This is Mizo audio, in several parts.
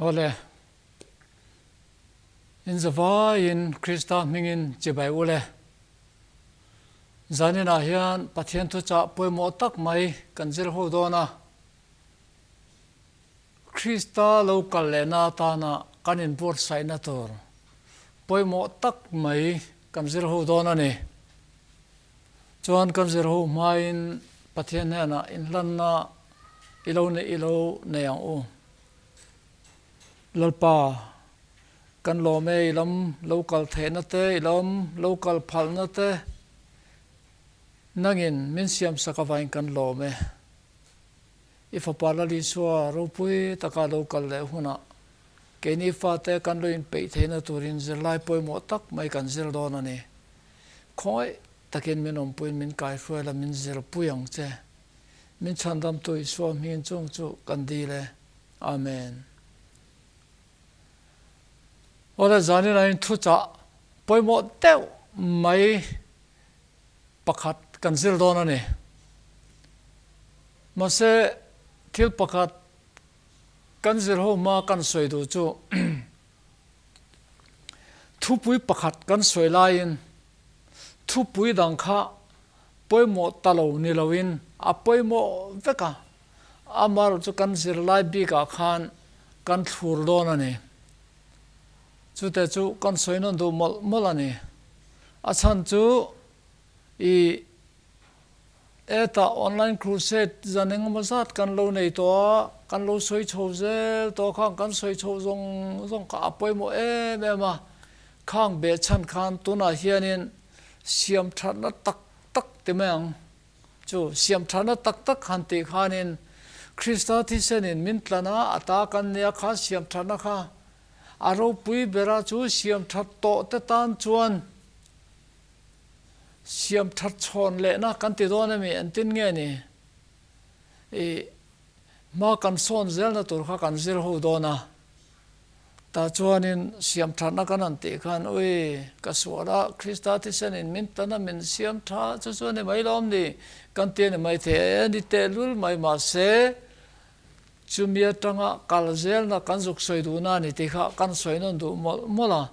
Awle, in zavaiin Krista hmingin chibai u le. Zaninah hian Pathian thuchah pawimawh tak mai kan zir ho dawn a. Krista lo kal lehna atana kan inbuatsaihna tur pawimawh tak mai kan zir ho dawn a ni. Chuan kan zir ho hmain Pathian hnenah inhlanna i lo neih i lo nei ang u. Lalpa, kan lawm e i lam lo kal theihna te, i lam lo kal phalna te nangin min siamsak avain kan lawm e. I fapa Lal Isua ropui taka lo kal leh hunah keini fate kan lo inpeih theihna turin zirlai pawimawh tak mai kan zir dawn a ni. Khawngaih takin min awmpuiin min kaihruai la, min zirpui ang che. Min chhandamtu Isua hmingin chung chu kan dil e. Amen. Awle zanin ah in thuchah pawimawh deuh mai pakhat kan zir dawn a ni. Mahse, thil pakhat kan zir ho hma kan sawi duh chu thupui pakhat kan sawi laiin thupui dang kha pawimawh ta lo ni loin a pawimawh vek a, amaherawh chu kan zirlai bikah khan kan thlur dawn a ni. Chute chu kan sawi nawn duh mawlh mawlh a ni. A chhan chu i Hetah online crusade zan engemaw zat kan lo nei tawh a, kan lo sawi chho zel tawh a, khang kan sawi chho zawng zawng kha a pawimawh em em a, khang behchhan khan tunah hianin siam thatna tak tak ti mai ang chu, siam thatna tak tak han tih khanin Krista thisenin min tlan a, a ta kan nia kha siam thatna kha a ropui bera chu siam that tawh te tan chuan Siam that chhawn lehna kan ti dawn ami engtin nge ni? I hma kan sawn zelna tur kha kan zir ho dawn a, tah chuanin siam thatna kan han tih khan ui ka sual a, Krista thisenin min tan a min siam tha chu chu a ni mai lawm ni kan ti a ni mai thei e, ni tehlul mai mahse chumi atanga kal zelna kan zuk sawi duhna a ni tih kha kan sawi nawn duh mawlh mawlh a,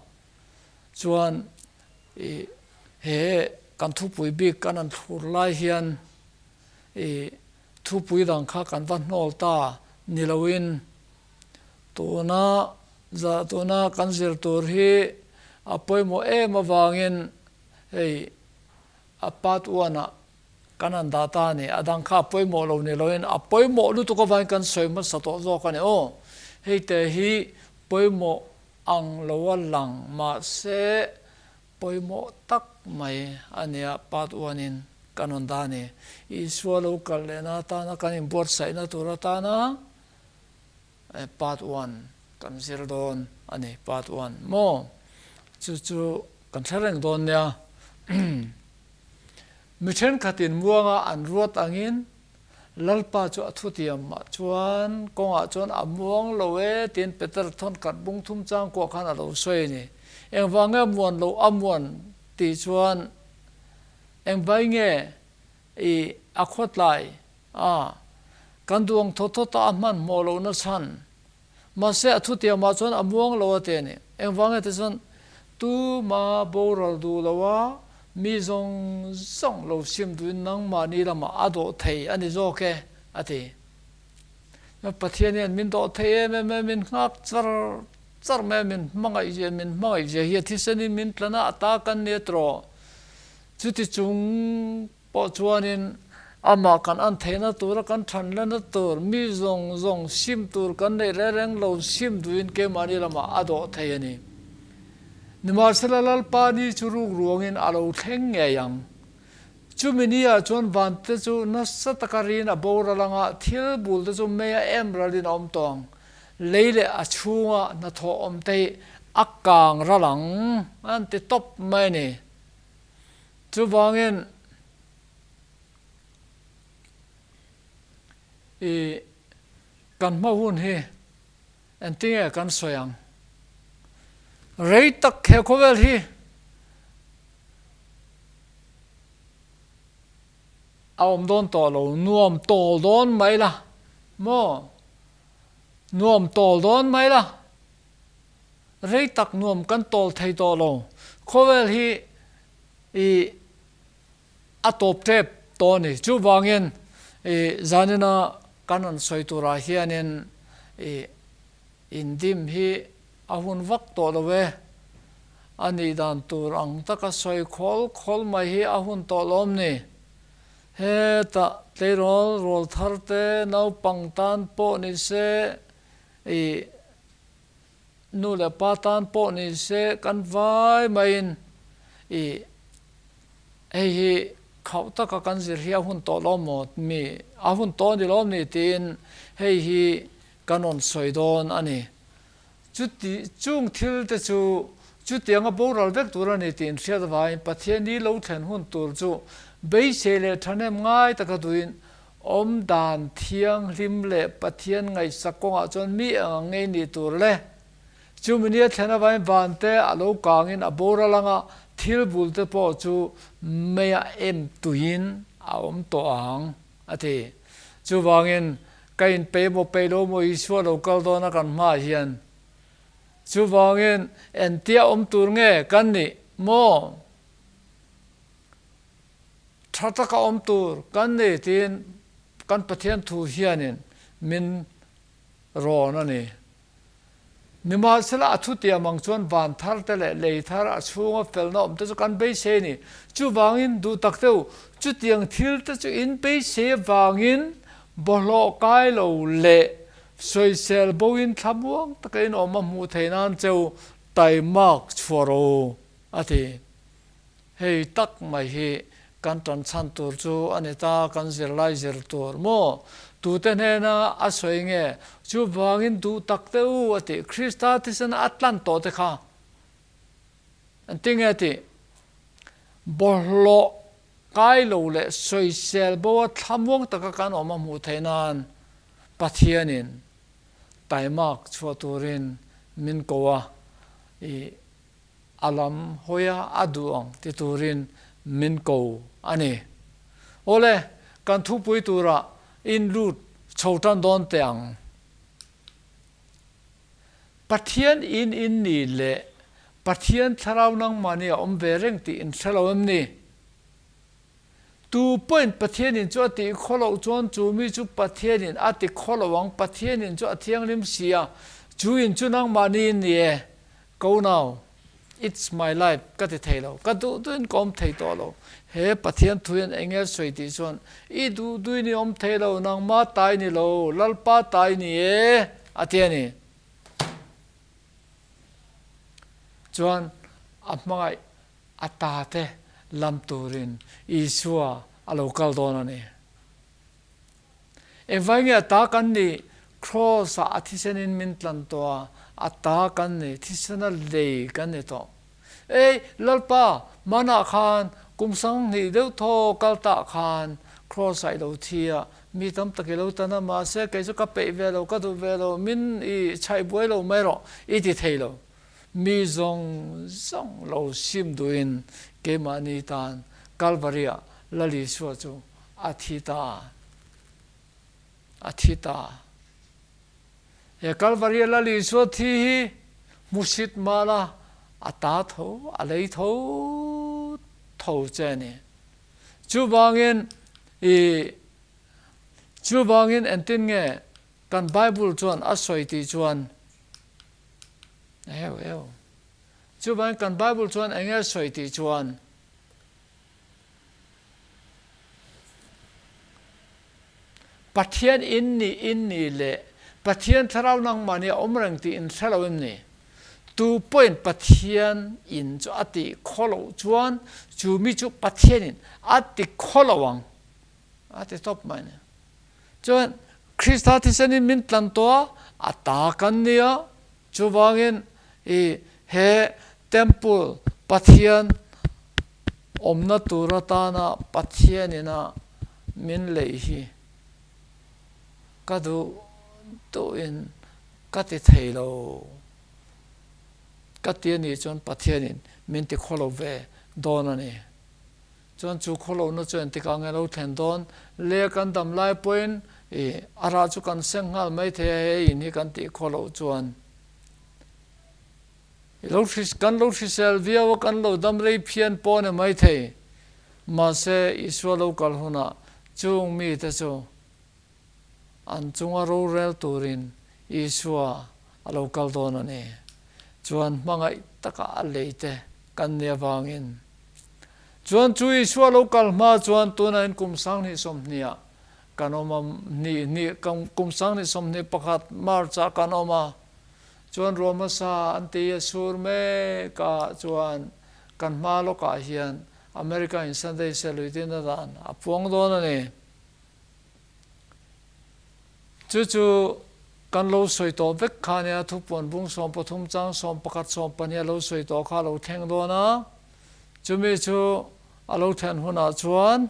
chuan I he kan thupui bik kan han thlur lai hian i thupui dang kha kan va hnawl ta ni loin tuna za tuna kan zir tur hi a pawimawh em avangin hei a part one ah kan han dah ta a ni. A dang kha a pawimawh lo ni loin a pawimawh lutuk avangin kan sawi hmasa tawh zawk a ni aw. Hei te hi pawimawh Ang lo a lang mahse pawimawh tak mai a nia part one in kan rawn dah a ni. Isua lo kal lehna atana kan inbuatsaihna tur atana part one kan zir dawn a ni part one maw chu chu kan hre reng dawn nia. Mi thenkhatin muanga an ruat angin Lalpa chu a thutiam ah chuan kawngah chuan a muang lo e tiin Peter thawn khat bung thum chang kuah khan a lo sawi a ni. Engvang nge a muan loh a muan tih chuan engvai nge i a khawtlai a kan duh ang thawt thawt a a hmanhmawh lohna chhan mahse a thutiam ah chuan a muang lo a ti a ni. Engvang nge ti chuan tuma boral duh lo a mi zawng zawng lo sim duhin nangmahni lamah a dawh thei a ni zawk e a ti. Pathian hian min dawh thei em em e, min nghak char char mai a, min hmangaih zia, min hmangaih zia hi a thisenin min tlan a, a ta kan ni a tawh. Chuti chung pawh chuanin amah kan an theihna tura kan thanlana tur mi zawng zawng sim tur kan neih reng reng lo sim duhin keimahni lamah a dawh thei a ni. Nimahsela Lalpa ni chu ruk ruangin a lo thleng ngei ang. Chumi ni ah chuan vante chu nasa taka rin a boral anga thil bul te chu mei a em ralin a awm tawh ang. Lei leh a chhunga hnathawh awm te hi a kang ral ang an ti tawp mai a ni. Chuvangin i kan hma hun hi engtinge kan sawi ang? Rei tak he khawvel hi a awm dawn tawh lo, nuam tawl dawn mai la maw? Nuam tawl dawn mai la. Rei tak nuam kan tawl thei tawh lo. Khawvel hi i a tawp tep tawh a ni. Chuvangin i zanina kan rawn sawi turah hianin i indim hi a hun vak tawh lo e. A nih dan tur ang taka sawi khawl khawl mai hi a hun tawh lawm ni. Hetah tleirawl rawl thar te naupang tan pawh ni se i Nu leh pa tan pawh ni se kan vai maiin i hei hi khauh taka kan zir hi a hun tawh lo maw mi a hun tawh a ni lo ni tiin hei hi kan rawn sawi dawn a ni. Chuti chung thil te chu chutianga boral vek tur a ni tih inhriat avangin Pathian ni lo thlen hun tur chu beisei leh thahnem ngai taka duhin Awm dan thianghlim leh Pathian ngaihsak kawngah chuan mi eng ang ngei nih tur le? Chumi nia thlen avangin vante a lo kangin a boral anga thil bul te pawh chu meia em tuiin a awm tawh ang, a ti. Chuvangin, ka inpei maw pei lo maw Isua lo kal dawna kan hmaah hian. Chuvangin, entia awm tur nge kan nih maw? Tha taka awm tur kan ni tiin kan Pathian thu hianin min rawn a ni. Nimahsela a thutiam ang chuan van thar te leh lei thar a chhunga felna awm te chu kan beisei a ni. Chuvangin duh tak deuh chutiang thil te chu in beisei avangin bawlhhlawh kai lo leh sawisel boin thlamuang taka in awm a hmuh theih nan cheu taimak chhuah ro a ti. Hei tak mai hi kan tan chhan tur chu a ni ta, kan zirlai zir tur maw? Tute hnena a sawi nge? Chuvangin duh tak teh u a tih, Krista thisena a tlan tawh te kha an ti nge tih? Bawlhhlawh kai lo leh sawisel bo a thlamuang taka kan awm a hmuh theih nan Pathianin taimak chhuah turin min ko a, i A lam hawia a duh ang ti turin min ko a ni. Awle, kan thupui turah in lut chho tan dawn teh ang. Pathian in in ni leh Pathian thlarau nangmahni a awm ve reng tih in hre lo em ni? Tu pawhin Pathianin chu a tih khaw loh chuan chu mi chu Pathianin a ti khaw lo ang, Pathianin chu a thianghlim si a, chu in chu nangmahni in ni e. Ko nau, it's my life ka ti thei lo, ka duh duhin ka awm thei tawh lo. He Pathian thu hian eng nge sawi tih chuan, i duh duhin i awm thei lo, nangma ta i ni lo, Lalpa ta i ni e, a ti a ni. Chuan a hmangaih a ta te lam turin Isua a lo kal dawn a ni. Engvai nge a ta kan nih? Kraws-ah a thisenin min tlan tawh a, a ta kan ni, thisena lei kan ni tawh. Ei, Lalpa, hmanah khan kum sanghnih deuh thaw kal tah khan Kraws-ah i lo thi a, mi tam tak i lo tan a, mahse kei chu ka peih ve lo, ka duh ve lo, min i chhaih buai lo mai rawh, i ti thei lo. Mi zawng zawng lo sim duhin keimahni tan Kalvari-ah Lal Isua chu a thi ta. A thi ta. He Kalvari-a Lal Isua thi hi hmusit mala a ta tho, a lei tho tho che a ni. Chuvangin i chuvangin engtin nge kan Bible chuan a sawi tih chuan Eu eu. Chuvangin kan Bible chuan eng nge sawi tih chuan Pathian in nih in nih leh Pathian thlarau nangmah nih a awm reng tih in hre lo em ni? Tu pawhin Pathian in chu a tih khaw loh chuan chu mi chu Pathian in a ti khaw lo ang a ti tawp mai ni. Chuan Krista thisenin min tlan tawh a, a ta kan ni a, chuvangin i he temple Pathian awmna tur atana Pathianin a min leih hi ka duh duhin ka ti thei lo. Ka ti a nih chuan Pathianin min ti khaw lo ve dawn a ni. Chuan chu khawlohna chu engtikah nge lo thlen dawn? Le kan dam lai pawhin i a rah chu kan seng nghal mai thei a, hei in hi kan tih khawloh chuan. I lo hris, kan lo hrisel viau a, kan lo dam rei phian pawh a ni maithei. Mahse, Isua lo kal hunah chung mite chu an chunga rorel turin Isua a lo kal dawn a ni. Chuan hmangaih taka a leite kan nih avangin. Chuan chu Isua lo kal hma chuan tunah in kum 20 sawmhnih ah kan awm a, hnih hnih kum 2021 March ah kan awm a, chuan ruah hmasa an ti a sur mek a, chuan kan hma lawkah hian America in Sunday Saluitin a dan a puang dawn a ni. Chu chu kan lo sawi tawh vek kha nia, thupuan bung 13 chang 11 12 a lo sawi tawh kha a lo thleng dawn a, chumi chu a lo thlen hunah chuan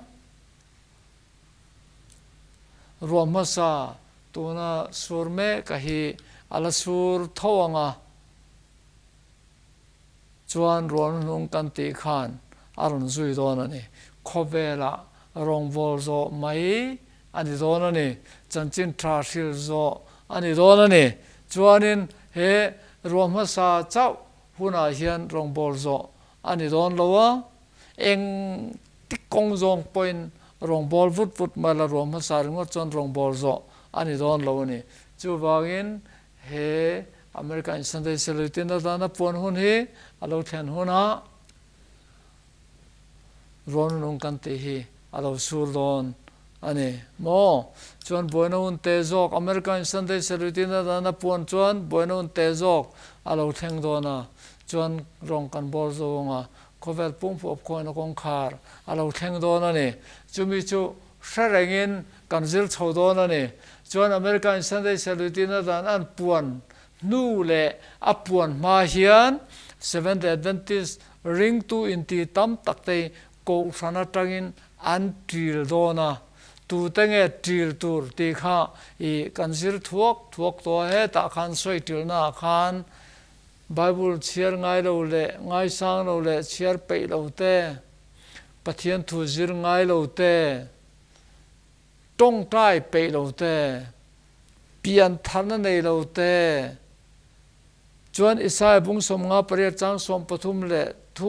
ruah hmasa tuna sur mek a hi a la sur tho ang a. Chuan rualhnung kan tih khan a rawn zui dawn a ni. Khawvelah rawngbâwl zawh mai a ni dawn a ni. Chanchin tha hril zawh a ni dawn a ni. Chuanin he ruah hmasa chauh hunah hian rawngbâwl zawh a ni dawn lo a, eng tik kawng zawng pawhin rawngbâwl vut vut mai la ruah hmasa ringawt chuan rawngbâwl zawh a ni dawn lo a ni. Chuvangin He America in Sunday Salute na dan a puan hun hi a lo thlen hunah Rualnung kan tih hi a lo sur dawn a ni maw? Chuan buaina hun te zawk America in Sunday Salute na dan a puan chuan buaina hun te zawk a lo thleng dawn a, chuan rawng kan bawr zo ang a, khawvel pumpuap khawina kawngkhar a lo thleng dawn a ni. Chumi chu hre rengin kan zir chho dawn a ni. Chuan America in Sunday Salutina dan an puan hnu leh a puan hma hian Seventh Day Adventist ringtu inti tam tak te hi kohhran atangin an ṭil dawn a, tute nge ṭil tur tih kha i kan zir thuak thuak tawh a, hetah khan sawi ṭilna ah khan Bible chhiar ngai lo leh ngaisang lo leh chhiar peih lo te, Pathian thu zir ngai lo te, tawngtai peih lo te, pian tharna nei lo te, chuan Isaiah bung 58 chang 13 leh thu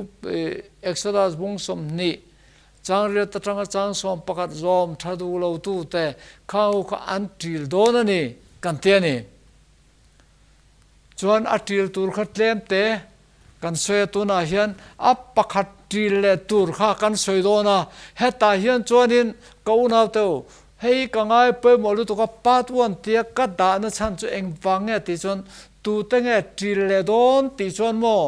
Exodus bung 20 chang riat atanga chang 11 zawm tha duh lo tu te khang ho kha an ṭil dawn a ni kan ti a ni. Chuan a ṭil tur kha tlem te Kan sawi a tunah hian a pakhat ṭil leh tur kha kan sawi dawn a, hetah hian chuanin ka unaute u, hei ka ngai pawimawh lutuk a, part one tia ka dahna chhan chu engvang nge tih chuan tute nge ṭil leh dawn tih chuan maw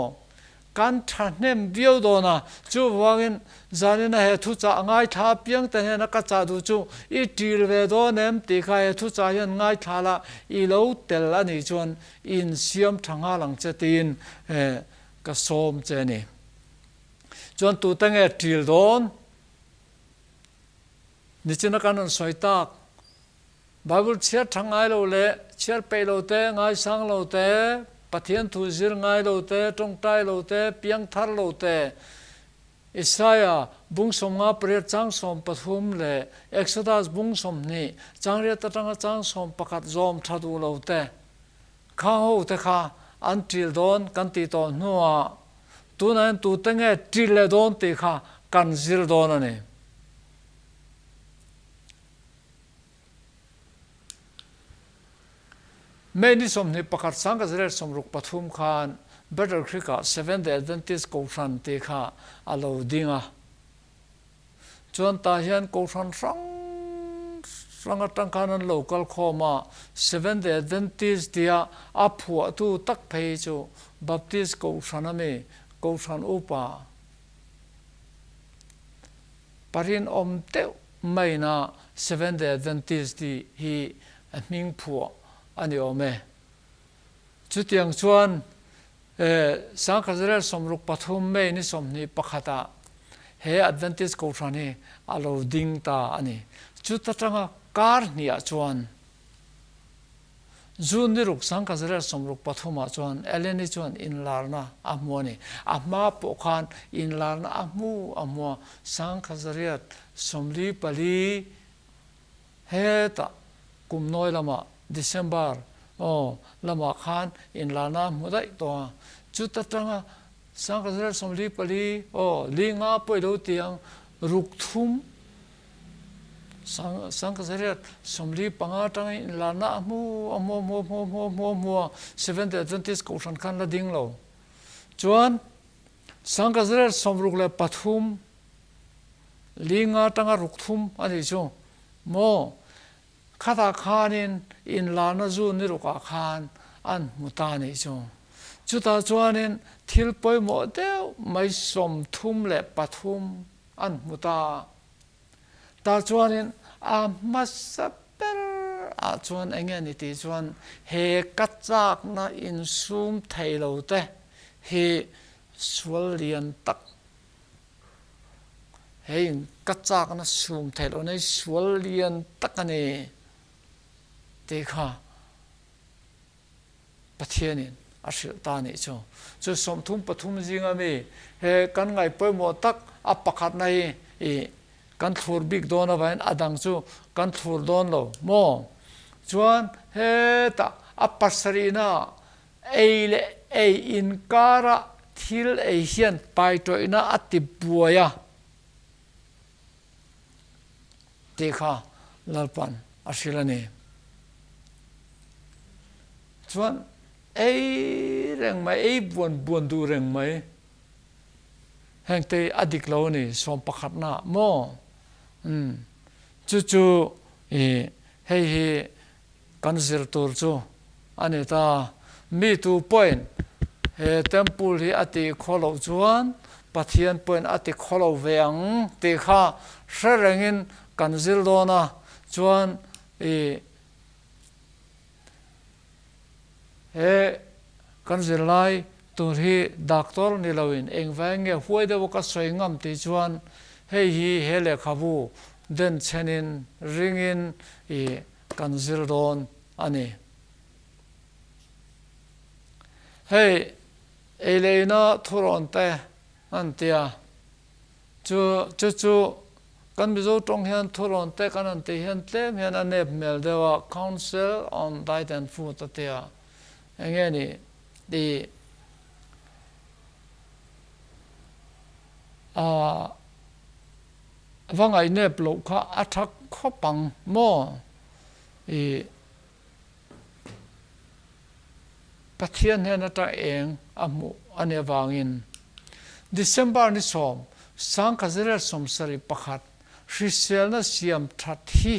kan ṭhahnem viau dawn a, chuvangin zanina he thuchah ngaithla apiang te hnena ka chah duh chu i ṭil ve dawn em tih kha he thuchah hian ngaithla la i lo tel a nih chuan Insiam tha nghal ang che tiin ka sawm che a ni. Chuan tute nge ṭil dawn? Nichina kan rawn sawi tak, Bible chhiar tha ngai lo leh chhiar peih lo te, ngaisang lo te, Pathian thu zir ngai lo te, tawngtai lo te, piang thar lo te, Isaiah bung 58 chang 13 leh Exodus bung 20 chang riat atanga chang 11 zawm tha duh lo te, Khang ho te kha an ṭil dawn kan tih tawh hnuah tunah hian tute nge ṭil leh dawn tih kha kan zir dawn a ni. May ni 21 1963 khan Battle Creek-ah Seventh-day Adventist Kohhran tih kha a lo ding a. Chuan tah hian Kohhran hrang hrang atang khan an lo kal khawm a, Seventh Day Adventist tia a phuahtu tak phei chu Baptist Kohhran a mi, Kohhran upa parinawm deuh maina Seventh Day Adventist tih hi a hming phuah a ni awm e. Chutiang chuan 1963 May ni 21 ah he Adventist Kohhran hi a lo ding ta a ni. Chuta tanga kar hnih ah chuan June ni ruk 1963 ah chuan Eleni chuan inlarna a hmu a ni. A hma pawh khan inlarna a hmu a hmu a, 1944 Hetah kum nawi lamah December. Aw, lamah khan inlarna a hmu daih tawh a. Chuta tanga Sangkazariat 44, aw, li nga pawh i lo ti ang, ruk thum, Sangkazariat 45 atangin inlarna a hmu a hmu a hmu a hmu a hmu a hmu a hmu a, Seventh-day Adventist Kohhran khan la ding lo. Chuan Sangkazariat 63, li nga atanga ruk thum a nih chu maw? Khatah khanin inlarna zu ni rukah khan an hmu ta nih chu. Chutah chuanin thil pawimawh deuh mai 33 an hmu ta a. Tah chuanin a hmasa ber ah chuan eng nge ni tih chuan he ka chakna insum thei lo te hi sual lian tak Hei ka chakna sum theih loh nei sual lian tak a ni tih kha Pathianin a hrilh ta a nih chu. Chu 33 zinga mi he kan ngaih pawimawh tak a pakhatna hi ih kan thlur bik dawn avangin a dang chu kan thlur dawn lo maw? Chuan hetah a pasarihna Ei leh ei inkara thil ei hian paitawihna a ti buai a tih kha Lalpan a hrilh a ni. Chuan ei reng mai, ei buan buan duh reng mai, hengte hi a dik lo a ni, sawm pakhatna maw? Umm, chu chu i hei hi Kan zir tur chu a ni ta. Mi tu pawhin he temple hi a tih khaw loh chuan Pathian pawhin a ti khaw lo ve ang tih kha hre rengin kan zir dawn a, chuan i he kan zirlai tur hi doctor ni loin engvai nge huai deuha ka sawi ngam tih chuan hei hi he lehkhabu denchhenin ringin i kan zir dawn a ni. Hei ei leina thurawn te an ti a, chu chu chu kan Mizo tawng hian thurawn te kan han tih hian tlem hian a nep hmel deuh a, Council on Diet and Food a ti a, eng nge ni tih a Va ngaihnep loh kha a tha khawp ang maw? I Pathian hnen atang eng a hmuh a nih avangin December ni sawm, Sangkhaziret 71 hriselna siam that hi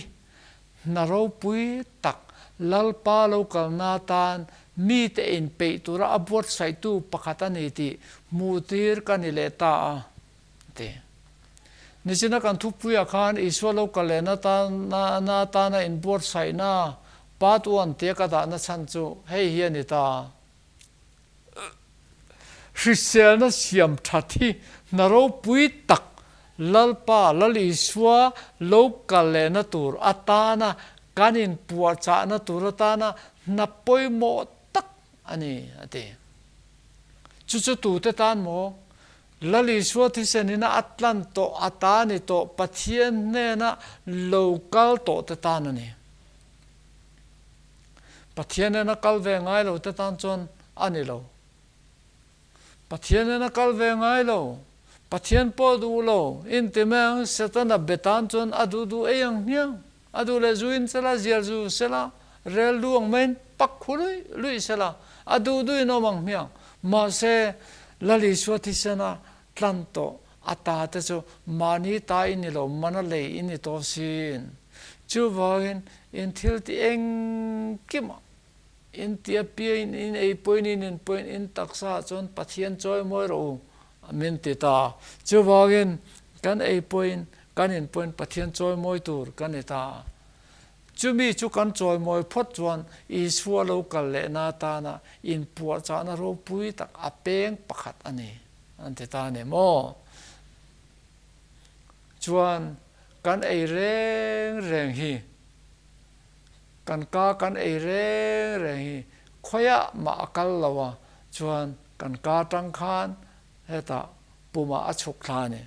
hna ropui tak Lalpa lo kalna atan mite inpeih tura a buatsaihtu pakhat a ni tih hmuhtir ka ni leh ta a. Ti. Nichina kan thupuiah khan Isua lo kal lehna atana atana inbuatsaihna Part one tia ka dahna chhan chu hei hi a ni ta. Hriselna siam that hi hna ropui tak Lalpa Lal Isua lo kal lehna tur atana kan inpuahchahna tur atana hna pawimawh tak a ni, a ti. Chu chu tute tan maw? Lal Isua thisen ina a tlan tawh, a ta ni tawh, Pathian hnena lo kal tawh te tan a ni. Pathian hnena kal ve ngai lo te tan chuan a ni lo. Pathian hnena kal ve ngai lo, Pathian pawh duh lo, inti mai ang, Setana be tan chuan a duh duh ei ang hmiang. A duh leh zu in sela, zial zu sela, rel duh ang maiin pak khu luih luih sela, a duh duh in awm ang hmiang. Mahse, Lal Isua thisena tlan tawh a ta te chu mahni ta i ni lo, mana lei i ni tawh sin. Chuvangin, in thil ti engkimah, in ti apiangin, in ei pawhin, in in pawhin, in taksa ah chuan Pathian chawi mawi rawh u, min ti ta. Chuvangin, kan ei pawhin, Kan inpawhin Pathian chawimawi tur kan ni ta. Chumi chu kan chawimawi phawt chuan Isua lo kal lehna atana inpuahchahna ropui tak a peng pakhat a ni, an ti ta a ni maw? Chuan kan ei reng reng hi, kan ka kan ei reng reng hi khawiah mah a kal lo a, chuan kan ka atang khan hetah pumah a chhuk thla a ni.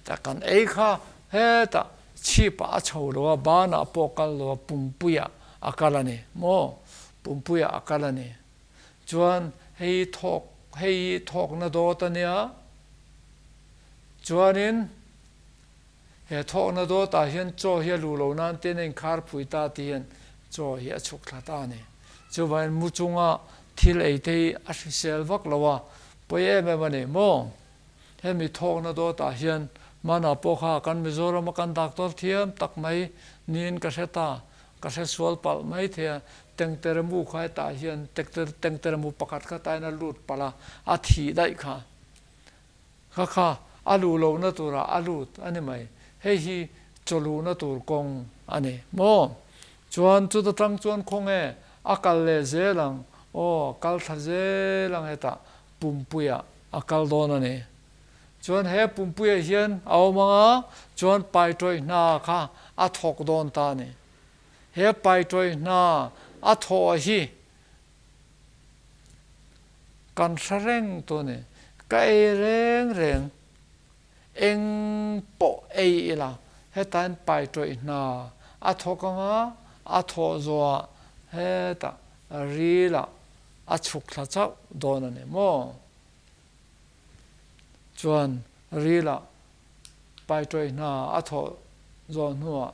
Ta kan ei kha hetah chhipah a chho lo a, banah pawh a kal lo a, pumpuiah a kal a ni maw? Pumpuiah a kal a ni. Chuan hei hi thawk, hei hi thawkna dawt a nia. Chuanin he thawkna dawtah hian chaw hi a luh lo nan tin a inkhar phui ta tih hian chaw hi a chhuk thla ta a ni. Chuvangin mu chunga thil ei te hi a hrisel vak lo a, pawi em em a ni maw? Hemi thawkna dawtah hian hmanah pawh kha kan Mizorama kan doctor thiam tak mai niin ka hre ta, ka hre sual palh mai thei a, tengteremu kha hetah hian tengteremu pakhat kha tain a lut palh a, a thih daih kha. Kha kha a luh lohna turah a lut a ni mai. Hei hi chaw luhna tur kawng a ni maw? Chuan chuta tang chuan khawnge a kal leh zel ang? Aw, a kal thla zel ang hetah pumpuiah a kal dawn a ni. Chuan he pumpuiah hian a awm ang a, chuan paitawih hna kha a thawk dawn ta a ni. He paitawih hna a thawh hi Kan hre reng tu ni. Ka ei reng reng. Eng pawh ei ila hetain pai tawih hna a thawk ang a, a thawh zawhah hetah rilah a chhuk thla chauh dawn a ni maw? Chuan rilah pai tawih hna a thawh zawh hnuah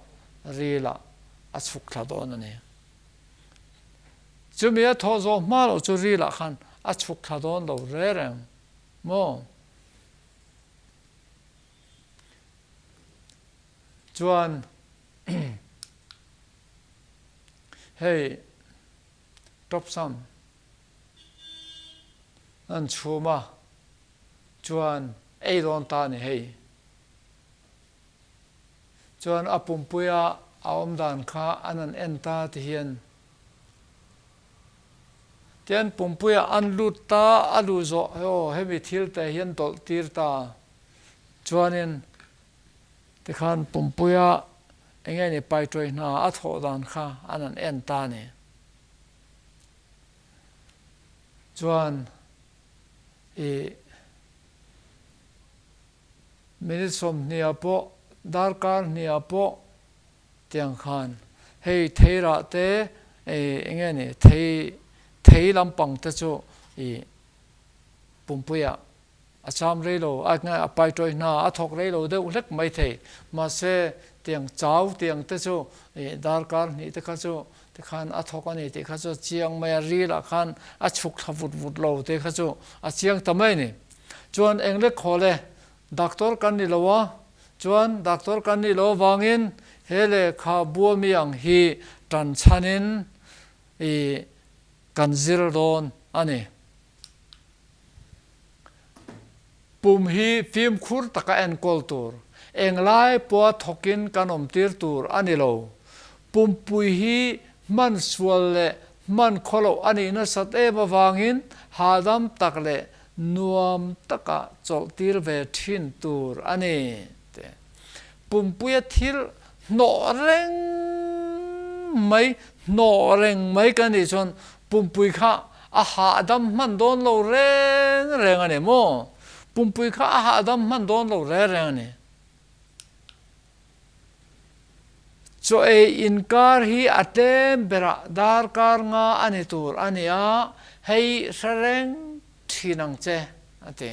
rilah a chhuk thla dawn a ni. Chumi a thawh zawh hma loh chu rilah khan a chhuk thla dawn lo re reng maw? Chuan hei topsam an chhum a chuan ei dawn ta a ni hei. Chuan a pumpuia a awm dan kha an han en ta ti hian tian pumpuia an lut ta a luh zawh aw hemi thil te hian dawlh tir ta chuanin tikhan pumpuia enge ni paitawih hna a thawh dan kha an han en ta a ni. Chuan ih. Minute sawmhniah pawh, darkar hniah pawh tiang khan hei theirah te ih eng nge ni thei thei lampang te chu ih pumpuiah a cham rei lo a nge a paitawih hna a thawk rei lo deuh hlek mai thei mahse tiang chau tiang te chu ih darkar hnih te kha chu tikhan a thawk a ni tih kha chu a chiang mai a rilah khan a chhuk thla vut vut lo tih kha chu a chiang ta mai a ni. Chuan englek khawl e, doctor kan ni lo a, chuan doctor kan nih loh avangin he lehkha buami ang hi tan chhanin i kan zir dawn a ni. Pum hi fimkhur taka enkawl tur, englai pawha thawkin kan awmtir tur a ni lo. Pumpui hi hman sual leh hman khawloh a nih nasat em avangin hahdam tak leh nuam taka chawlhtir ve thin tur a ni te. Pumpuia thil hnawh reng mai, hnawh reng mai ka nih chuan pumpui kha a hahdam hman dawn lo reng reng a ni maw? Pumpui kha a hahdam hman dawn lo reng reng a ni. Chaw ei inkar hi a tlem berah darkar nga a ni tur a ni a, hei hre reng thin ang che, a ti.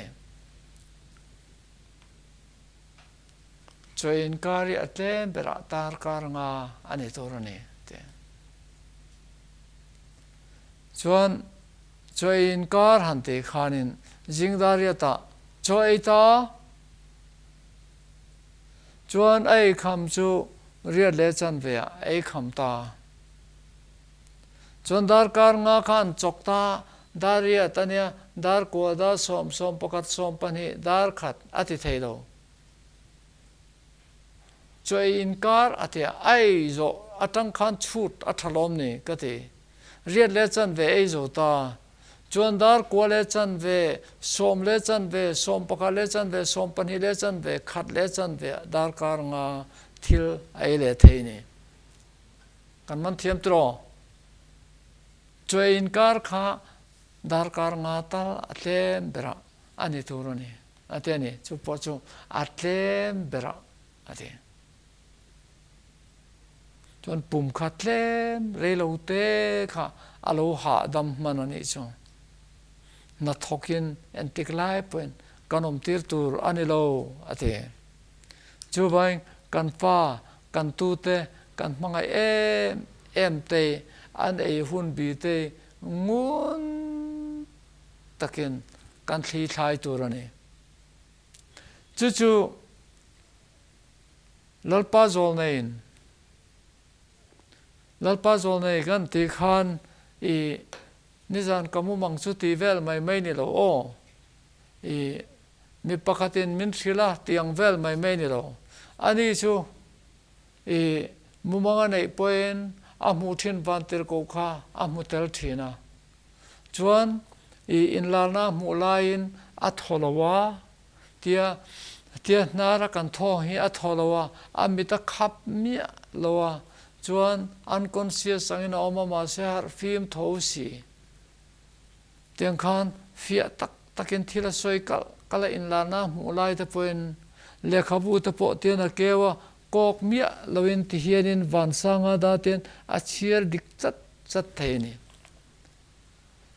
Chaw ei inkar hi a tlem berah darkar nga a ni tur a ni, a ti. Chuan chaw ei inkar han tih khanin zingdariatah chaw ei ta, Chuan a eikham chu riat leh chanve ah a eikham ta. Chuan darkar nga kha an chawk ta, dar riat a nia, dar kua, dar sawm, 11, 12, dar khat a ti thei lo. Chu ei inkar a ti a, a ei zawh atang khan chhut a tha lawm ni ka ti. Riat leh chanve ei zo ta. Chuan dar kua leh chanve, sawm leh chanve, 11 leh chanve, 12 leh chanve, khat leh chanve ah darkar nga thil a ei leh thei ni. Kan man thiam tiraw? Chuai inkar kha darkar nga tal a tlem berah a ni tur a ni a ti a ni. Chu pawh chu a tlem berah a ti. Chuan pum kha tlem rei lo te kha a lo hahdam hman a nih chu. Hnathawkin entik lai pawhin kan awm tir tur a ni lo, a ti. Chuvangin kan fa, kan tute, kan hmangaih em em te an ei hun bi te ngun takin kan thli thlai tur a ni. Chu chu Lalpa zawlneiin Lalpa zawlnei kan tih khan i nizan ka mumang chu tih vel mai mai ni lo aw. I mi pakhatin min hrilh a tih ang vel mai mai ni lo. Ani chu i mumang a neih pawhin a hmuh thin vantirhkoh kha a hmu tel thin a. Chuan i inlarna a hmuh laiin a thaw lo a, tia tia hnara kan thawng hi a thaw lo a, a mit a khap miah lo a, chuan unconscious angin a awm a mahse harh fim tho si. Tiang khan fiah tak takin thil a sawi kalh kalh a inlarna a hmuh lai te pawhin lehkhabu te pawh tian a keu a, kawk miah loin ti hianin Vansanga datin a chhiar dik chat chat thei a ni.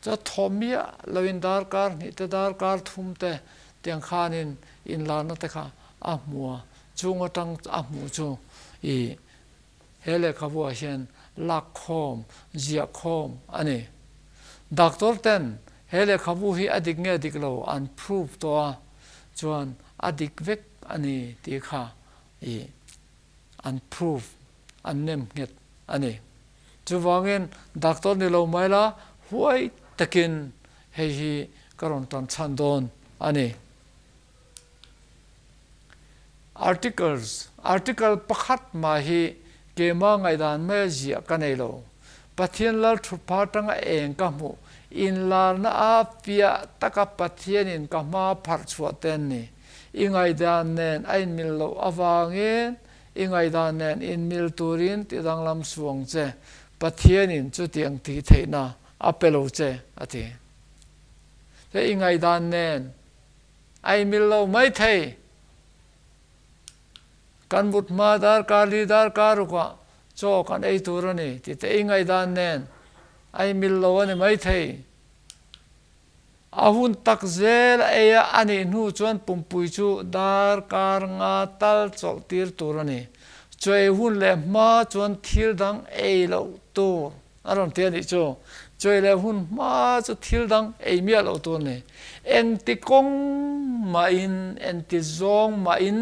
Chuan thaw miah loin darkar hnih te darkar thum te tiang khanin inlarna te kha a hmu a, chung atang a hmuh chu i he lehkhabuah hian lakkhawm, ziahkhawm a ni. Doctor ten he lehkhabu hi a dik nge dik lo an prove tawh a, chuan a dik vek a ni tih kha i an prove an nem nghet a ni. Chuvangin doctor ni lo mai la huai takin hei hi ka rawn tan chhan dawn a ni. Articles, Article pakhat mah hi keimah ngaihdan maia ziah ka nei lo. Pathian lal thutpha atanga eng ka hmuh inlarna a piah taka Pathianin ka hma pharh chhuah te an ni. I ngaihdan nen a inmil loh avangin I ngaihdan nen inmil turin ti danglam suang che, Pathianin chutiang tih theihna a pe lo che, a ti. Te i ngaihdan nen a inmil lo mai thei. Kan mut hma darkar li darkar rukah chaw kan ei tur a ni tih te i ngaihdan nen a inmil lo a ni mai thei. A hun tak zel a ei a, a nih hnu chuan pumpui chu darkar nga tal chawlh tir tur a ni. Chaw ei hun leh hma chuan thil dang ei loh tur a rawn ti a nih chu. Chaw ei leh hun hma chu thil dang ei miah loh tur a ni. Engti kawng mahin, engti zawng mahin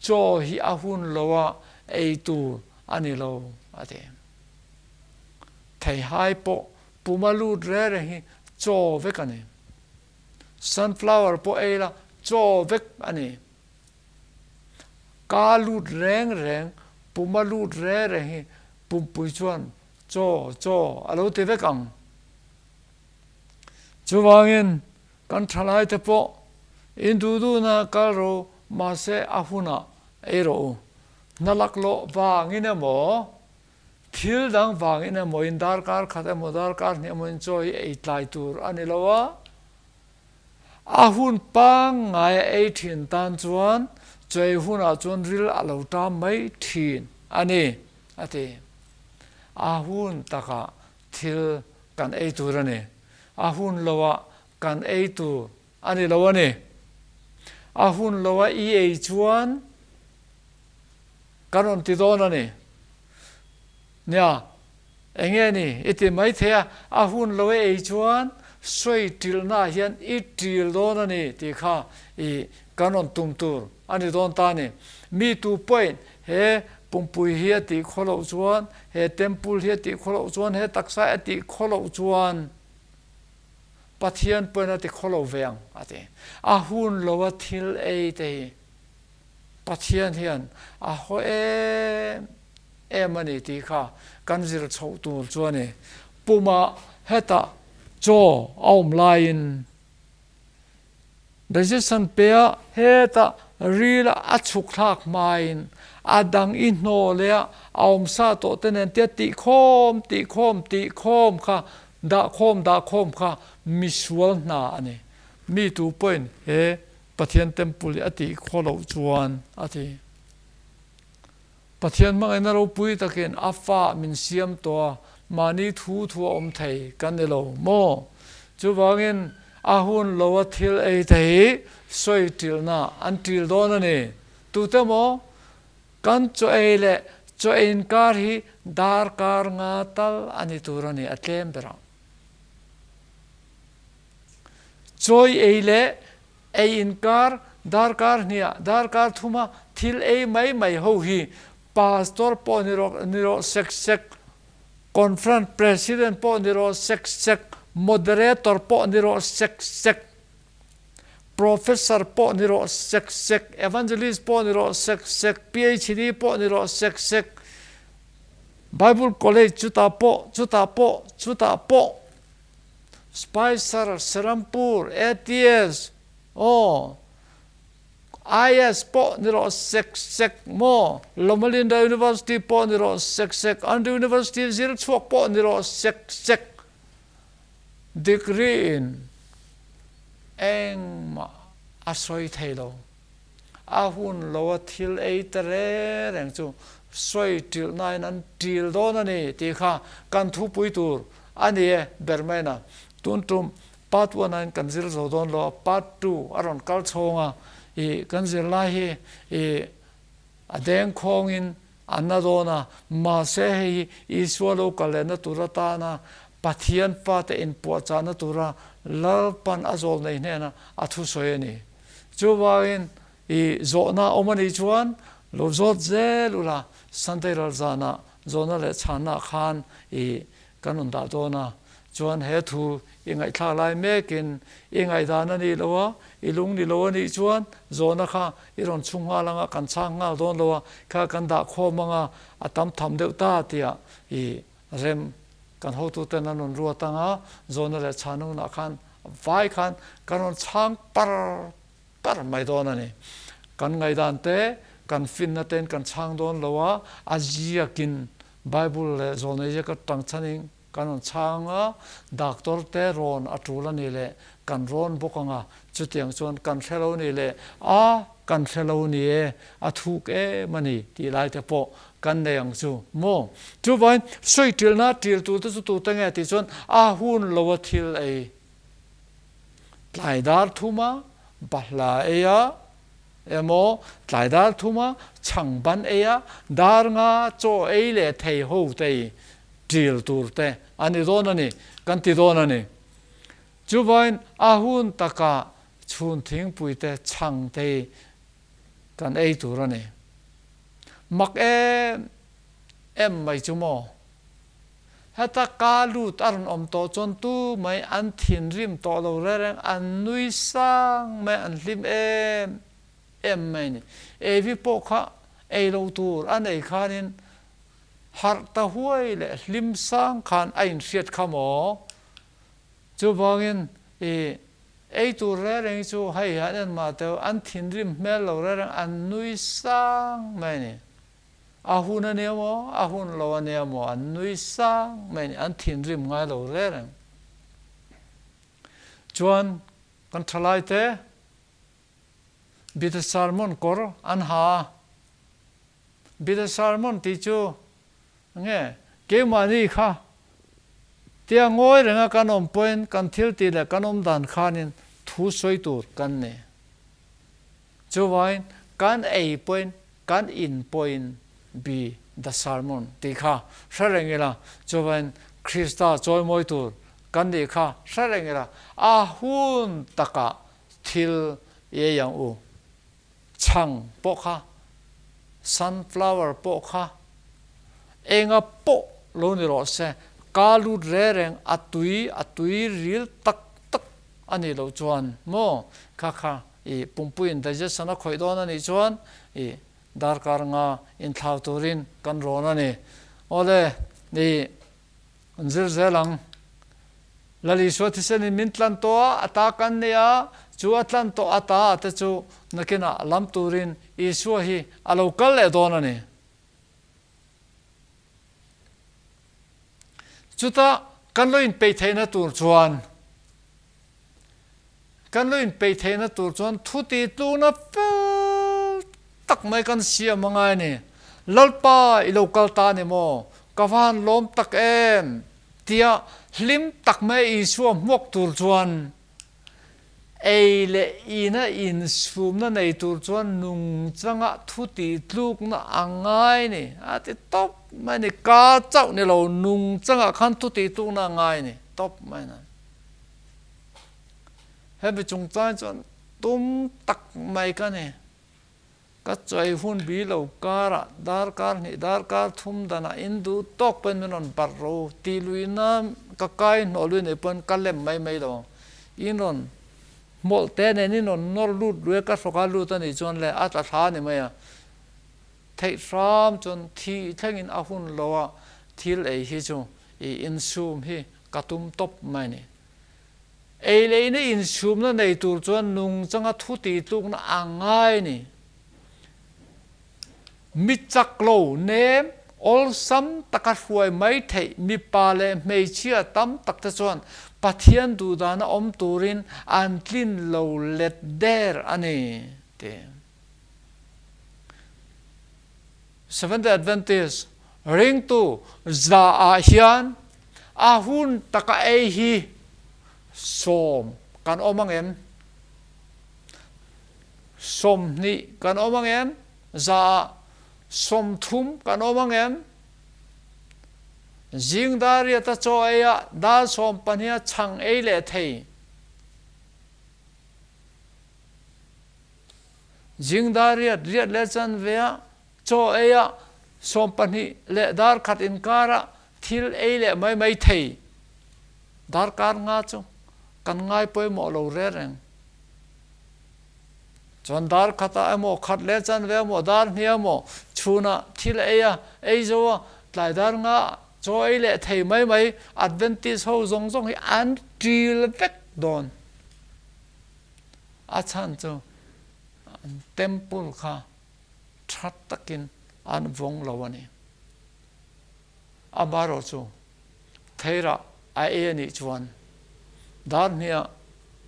chaw hi a hun loa ei tur a ni lo, a ti. Theihai pawh Puma lut reng reng hi chaw vek a ni. Sunflower pawh ei la chaw vek a ni. Ka lut reng reng, puma lut reng reng hi pumpui chuan chaw chaw a lo ti vek ang. Chuvangin kan thalaite pawh in duh duhna kal ro mahse a hunah ei rawh u. Hna laklawh vangin emaw Thil dang vangin emaw in darkar khat emaw darkar hnih emaw in chaw hi ei tlai tur a ni lo a, a hun pangngai a ei thin tan chuan chaw ei hunah chuan ril a lo tam mai thin a ni, a ti. A hun takah thil kan ei tur a ni, a hun loah kan ei tur a ni lo a ni. A hun loa i ei chuan Kan rawn ti dawn a ni. Nia, eng nge ni i ti mai thei a, a hun lo ei chuan sawi ṭilhnaah hian i ṭil dawn a ni tih kha i kan rawn tum tur a ni dawn ta a ni. Mi tu pawhin he pumpui hi a tih khaw loh chuan, he temple hi a tih khaw loh chuan, he taksa hi a tih khaw loh chuan Pathian pawhin a ti khaw lo ve ang a ti. A hun loa thil ei te hi. Pathian hian a haw em em a ni tih kha kan zir chhoh tur chu a ni. Pumah hetah chaw a awm laiin digestion pea hetah ril a chhuk thlak hmain a dang i hnaw leh a awm sa tawh te nen tia tihkhawm tihkhawm tihkhawm kha dahkhawm dahkhawm kha misual hna a ni. Mi tu pawhin he Pathian temple hi a tih khaw loh chuan a ti. Pathian hmangaihna ropui takin a fa min siam tawh a, mahni thu thu a awm thei kan ni lo maw? Chuvangin a hun lo a thil ei te hi sawi ṭilhna an ṭil dawn a ni. Tute maw? Kan chaw ei leh chaw ei inkar hi darkar nga tal a ni tur a ni a tlem berah. Chawi ei leh ei inkar darkar hniah darkar thuma thil ei mai mai ho hi Pastor pawh ni rawh ni rawh sek sek, Conference President pawh ni rawh sek sek, Moderator pawh ni rawh sek sek, Professor pawh ni rawh sek sek, Evangelist pawh ni rawh sek sek, PhD pawh ni rawh sek sek, Bible College chutah pawh chutah pawh chutah pawh Spicer, Serampur, ATS, aw, IS pawh ni rawh sek sek maw, Loma Linda University pawh ni rawh sek sek, Andrew University zir chhuak pawh ni rawh sek sek, degree in engmah a sawi thei lo. A hun lo a thil ei ta reng reng chu sawi ṭilh nain an ṭil dawn a ni tih kha kan thupui tur a ni e Bermaina. Tun tum part one ah in kan zir zo dawn lo a, part two a rawn kal chhawng a, ih kan zirlai hi ih a deng khawngin a na dawn a, mahse hei hi Isua lo kal lehna tur atana Pathian fate inpuahchahna tura Lalpan a zawl nei hnena a thusawi a ni. Chuvangin i zawhna awm a nih chuan lo zawt zel ula, Sunday ral zanah zawhna leh chhanna khan i kan rawn dah dawn a. Chuan he thu i ngaihthlak lai mekin i ngaihdan a nih loh a, i lung ni lo a nih chuan zawhna kha i rawn chhung nghal anga kan chhang nghal dawn lo a, kha kan dah khawm anga a tam tham deuh ta tia i rem kan hotuten an rawn ruat anga zawhna leh chhan hunah khan vai khan kan rawn chhang par par mai dawn a ni. Kan ngaihdan te, kan finna tein kan chhang dawn lo a, a ziakin Bible leh zawlnei ziak atang chhanin kan rawn chhang a, doctor te rawn a tul a ni leh kan rawn bawk ang a, chutiang chuan kan hre lo ni leh a kan hre lo ni e, a thuk em a ni tih lai te pawh kan nei ang chu maw? Chuvangin sawi ṭilna ṭil tute chu tute nge tih chuan a hun lo a thil ei tlai dar thuma bahla ei a emaw tlai dar thuma chhang ban ei a dar nga chaw ei leh thei ho te i ṭil tur te a ni dawn a ni kan ti dawn a ni. Chuvangin a hun takah chhun thingpui te chhang te i kan ei tur a ni. Mak em em mai chu maw? Heta ka lut a rawn awm tawh chuan tu mai an thinrim tawh lo reng reng, an nui sang mai, an hlim em em mai a ni. Evi pawh kha ei lo tur a nei khanin harh ta huai leh hlim sang khan a inhriat kha maw? Chuvangin i ei tur reng reng hi chu hei an en mah teuh, an thinrim hmel lo reng reng, an nui sang mai a ni. A hun a nia maw, a hun lo a nia maw, an nui sang mai a ni, an thinrim ngai lo reng reng. Chuan kan thalai te Bitter Salmon kawr an ha a, Bitter Salmon tih chu Nge, keimahni kha tia ngawi renga kan awm pawhin kan thil tih leh kan awm dan khanin thu sawi tur kan ni. Chuvangin kan ei pawhin kan in pawhin be the sermon tih kha hre reng ila, chuvangin Krista chawimawi tur kan nih kha hre reng ila, a hun takah thil i ei ang u. Chhang pawh kha, sunflower pawh kha, enga pawh lo ni rawh se, ka lut re reng a tui a tui ril tak tak a nih loh chuan maw kha kha i pumpuiin digestion a khawih dawn a nih chuan i darkar nga inthlau turin kan rawn a ni. Awle i An zir zel ang. Lal Isua thisenin min tlan tawh a, a ta kan nei a, chu a tlan tawh a ta a te chu nakinah lam turin Isua hi a lo kal leh dawn a ni. Chuta kan lo inpeih theihna tur chuan Kan lo inpeih theihna tur chuan thu tih tlukna fel tak mai kan siam a ngai a ni. Lalpa i lo kal ta a ni maw? Ka van lawm tak em? Tia hlim tak mai Isua hmuak tur chuan ei leh ina insumna nei tur chuan nungchanga thu tih tlukna a ngai ni. A ti tawp mai a ni. Ka chauh ni lo, nungchangah khan thu tih tlukna a ngai ni tawp mai a ni. Hemi chungchang chuan tum tak mai ka ni. Ka chawi hun bi lo karah darkar hnih darkar thum danah in duh tawk pawhin min rawn barh ro tih luihna ka kai hnawh lui nei pawhin ka lem mai mai lo ang. In rawn hmawlh te nen in rawn nawr lut lui a ka hrawk a lut a nih chuan le a tla thla a ni mai a. Theih hram chuan thih thlengin a hun lo a thil ei hi chu i insum hi ka tum tawp mai a ni. Ei leh ina inchhumna nei tur chuan nungchanga thu tihtlukna a ngai ni. Mi chak lo, nem, awlsam taka hruai mai theih mipa leh hmeichhia tam tak te chuan Pathian duhdana awm turin an tlin lo let der a ni, ti. Seventh-day Adventist ringtu zaah hian a hun taka ei hi sawm kan awm ang em? 20 kan awm ang em? Zaah 30 kan awm ang em? Zing dar riata chaw ei a, dar sawmpahniha chhang ei leh thei. Zing dar riat riat leh chanve a chaw ei a, 12 leh dar khat inkara thil ei leh mai mai thei. Darkar nga chu kan ngai pawimawh lo reng reng. Chuan dar khatah emaw, khat leh chanve emaw, dar hnih emaw chhunah thil ei a, ei zo a, tlai dar nga chaw ei leh thei mai mai Adventist ho zawng zawng hi an ṭil vek dawn. A chhan chu an temple kha tha takin an vawng lo a ni. Amaherawh chu theirah a ei a nih chuan dar hniha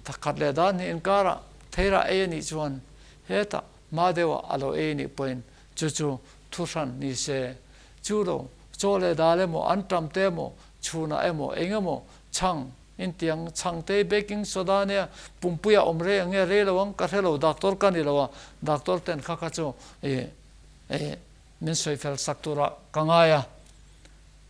thakhat leh dar hnih inkarah theirah ei a nih chuan hetah hma deuhah a lo ei a nih pawhin chu chu thuhran ni se. Chu lo chaw leh dal emaw an tam te emaw chhunah emaw eng emaw chhang Intiang chhangte baking soda nia pumpuia awm rei ang nge rei lo ang ka hre lo doctor ka ni lo a doctor ten kha kha chu ih ih min sawi fel sak turah ka ngai a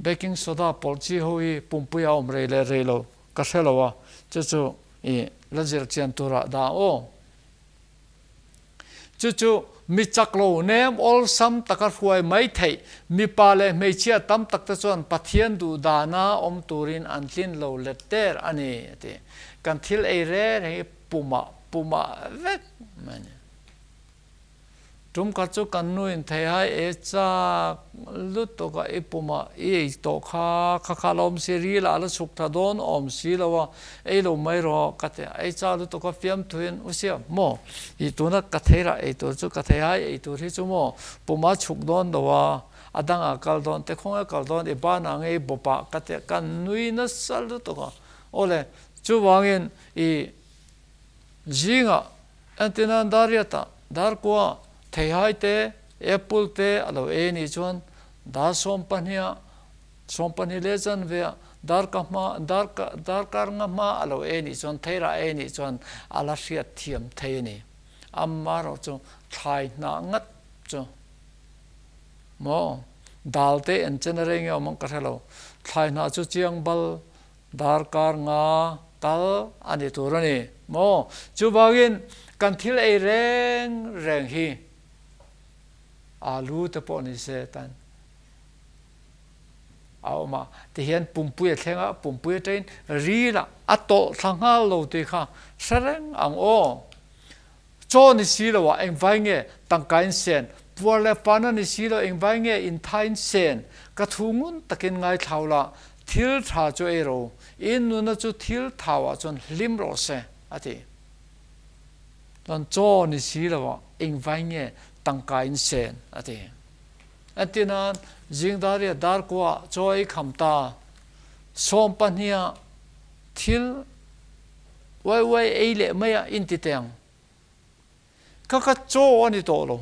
baking soda pawlh chi ho hi pumpuia awm rei leh rei lo ka hre lo a chu chu ih la zir chian turah dah aw. Chu chu mi chak lo nem awlsam taka hruai mai theih mipa leh hmeichhia tam tak te chuan Pathian duh dana awm turin an tlin lo let der a ni, a ti. Kan thil ei reng reng hi pumah pumah vek mai a ni. Tum khat chu kan nu in theihai e chak lutuk a i pumah i ei tawh kha, kha kha la awm si, ril ah la chhuk tha dawn awm si lo a, ei lo mai rawh ka ti a, ei chak lutuk a fiamthuin u sia maw i tuna ka theirah ei tur chu ka theihai ei tur hi chu maw pumah chhuk dawn lo a, a dangah kal dawn te khawnge kal dawn i banah nge i bawpah ka ti a, ka nui nasa lutuk a, awle chuvangin i Zingah entirnan dar riatah dar kua theihai te, apple te a lo ei anih chuan dar 12 12 leh chanveah dar ka hma dar ka darkar nga hma a lo ei anih chuan theirah ei anih chuan a la hriat thiam thei a ni. Amaherawh chu thlai hnah ngat chu maw dal te en chen a rei nge awm ang ka hre lo. Thlai hnah chu chiang bal Darkar nga tal a ni tur a ni maw? Chuvangin kan thil ei reng reng hi alu te pawh ni se tan a awm a, tihian pumpui a thleng a, pumpui atangin ril ah a tawlh thla nghal lo tih kha hre reng ang aw. Chaw ni si lo ah engvai nge tangka in sen, puar leh pana ni si lo engvai nge intha in sen, ka thu ngun takin ngaithlau la, thil tha chu ei ro, in nuna chu thil thau ah chuan hlim rawh se, a ti. Chuan chaw ni si lo ah engvai nge tangka in sen, a ti. Entirnan, zingdaria darkua ah chaw ei kham ta, 12 ah thil Uai uai ei leh mai a inti teh ang. Ka ka chaw a ni tawh lo.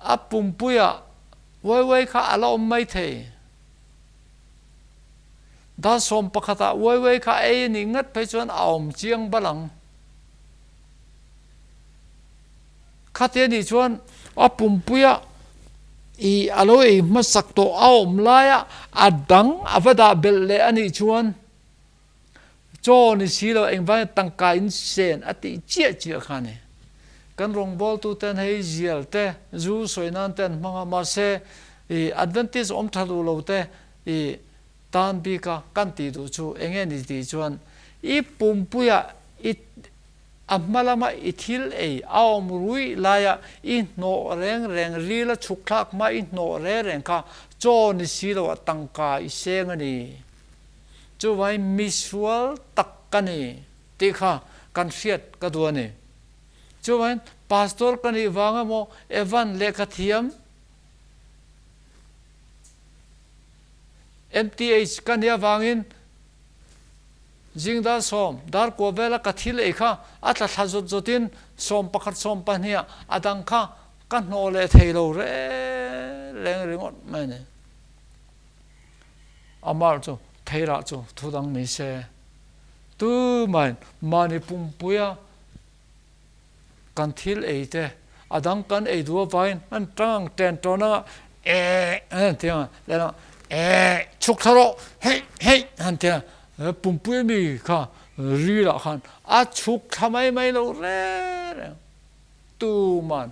A pumpuiah uai uai kha a la awm mai thei. Dar sawm pakhatah uai uai kha ei a nih ngat phei chuan a awm chiang bal ang. Khati a nih chuan a pumpuia i a lo ei hmasak tawh a awm laia a dang a va dah belh leh a nih chuan chaw ni si lo engvangin tangka in sen a tih chiah chiah kha a ni. Kan rawngbawltu ten hei zial te zu sawi nan te an hmang a mahse i Adventist awm tha duh lo te i tan bik a kan tih duh chu eng nge ni tih chuan i pumpuia i A hma lama i thil ei a awm ruih laia i hnawh reng reng ril a chhuk thlak hma i hnawh reng reng kha chaw ni si loah tangka i seng a ni. Chuvangin misual tak ka ni tih kha kan hriat ka duh a ni. Chuvangin pastor ka nih vang emaw Evan lehkha thiam MTH ka nih avangin Zing dar sawm, dar kua vela ka thil ei kha a tla thla zawt zawtin 11 20 ah a dang kha ka hnawh leh thei lo reng reng ringawt mai a ni. Amar chu theirah chu thu dang ni se tumahin mahni pumpuia Kan thil ei te a dang kan ei duh avangin an tang ten tawn anga eh an ti anga lehlam eh chhuk thla rawh heih heih an ti a pumpui ami kha ril ah khan a chhuk thla mai mai lo reng reng tuman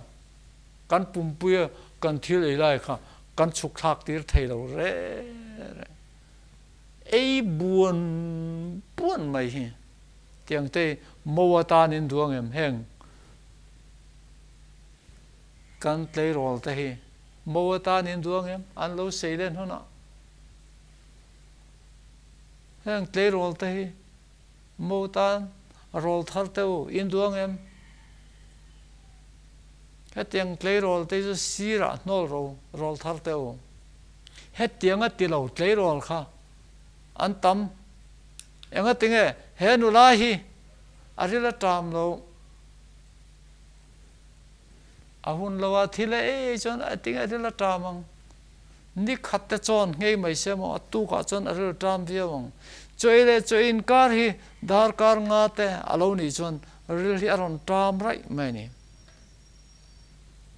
kan pumpui a kan thil ei lai kha kan chhuk thlak tir thei lo reng reng ei buan buan mai hi. Tiang te mo atan in duang em heng kan tleirawl te hi mo atan in duang em an lo sei len hunah heng tleirawl te hi mo tan rawl thar te u in duang em hetiang tleirawl te chu sirah hnawl ro rawl thar te u hetianga tilo tleirawl kha an tam. Engatinge he nula hi a ril a ṭam lo? A hun lo a thil a ei chuan engatinge a ril a ṭam ang? Ni khat te chawn nghei mai se maw a tukah chuan a ril a ṭam viau ang. Chaw ei leh chaw inkar hi darkar nga te a lo nih chuan ril hi a rawn ṭam raih mai a ni.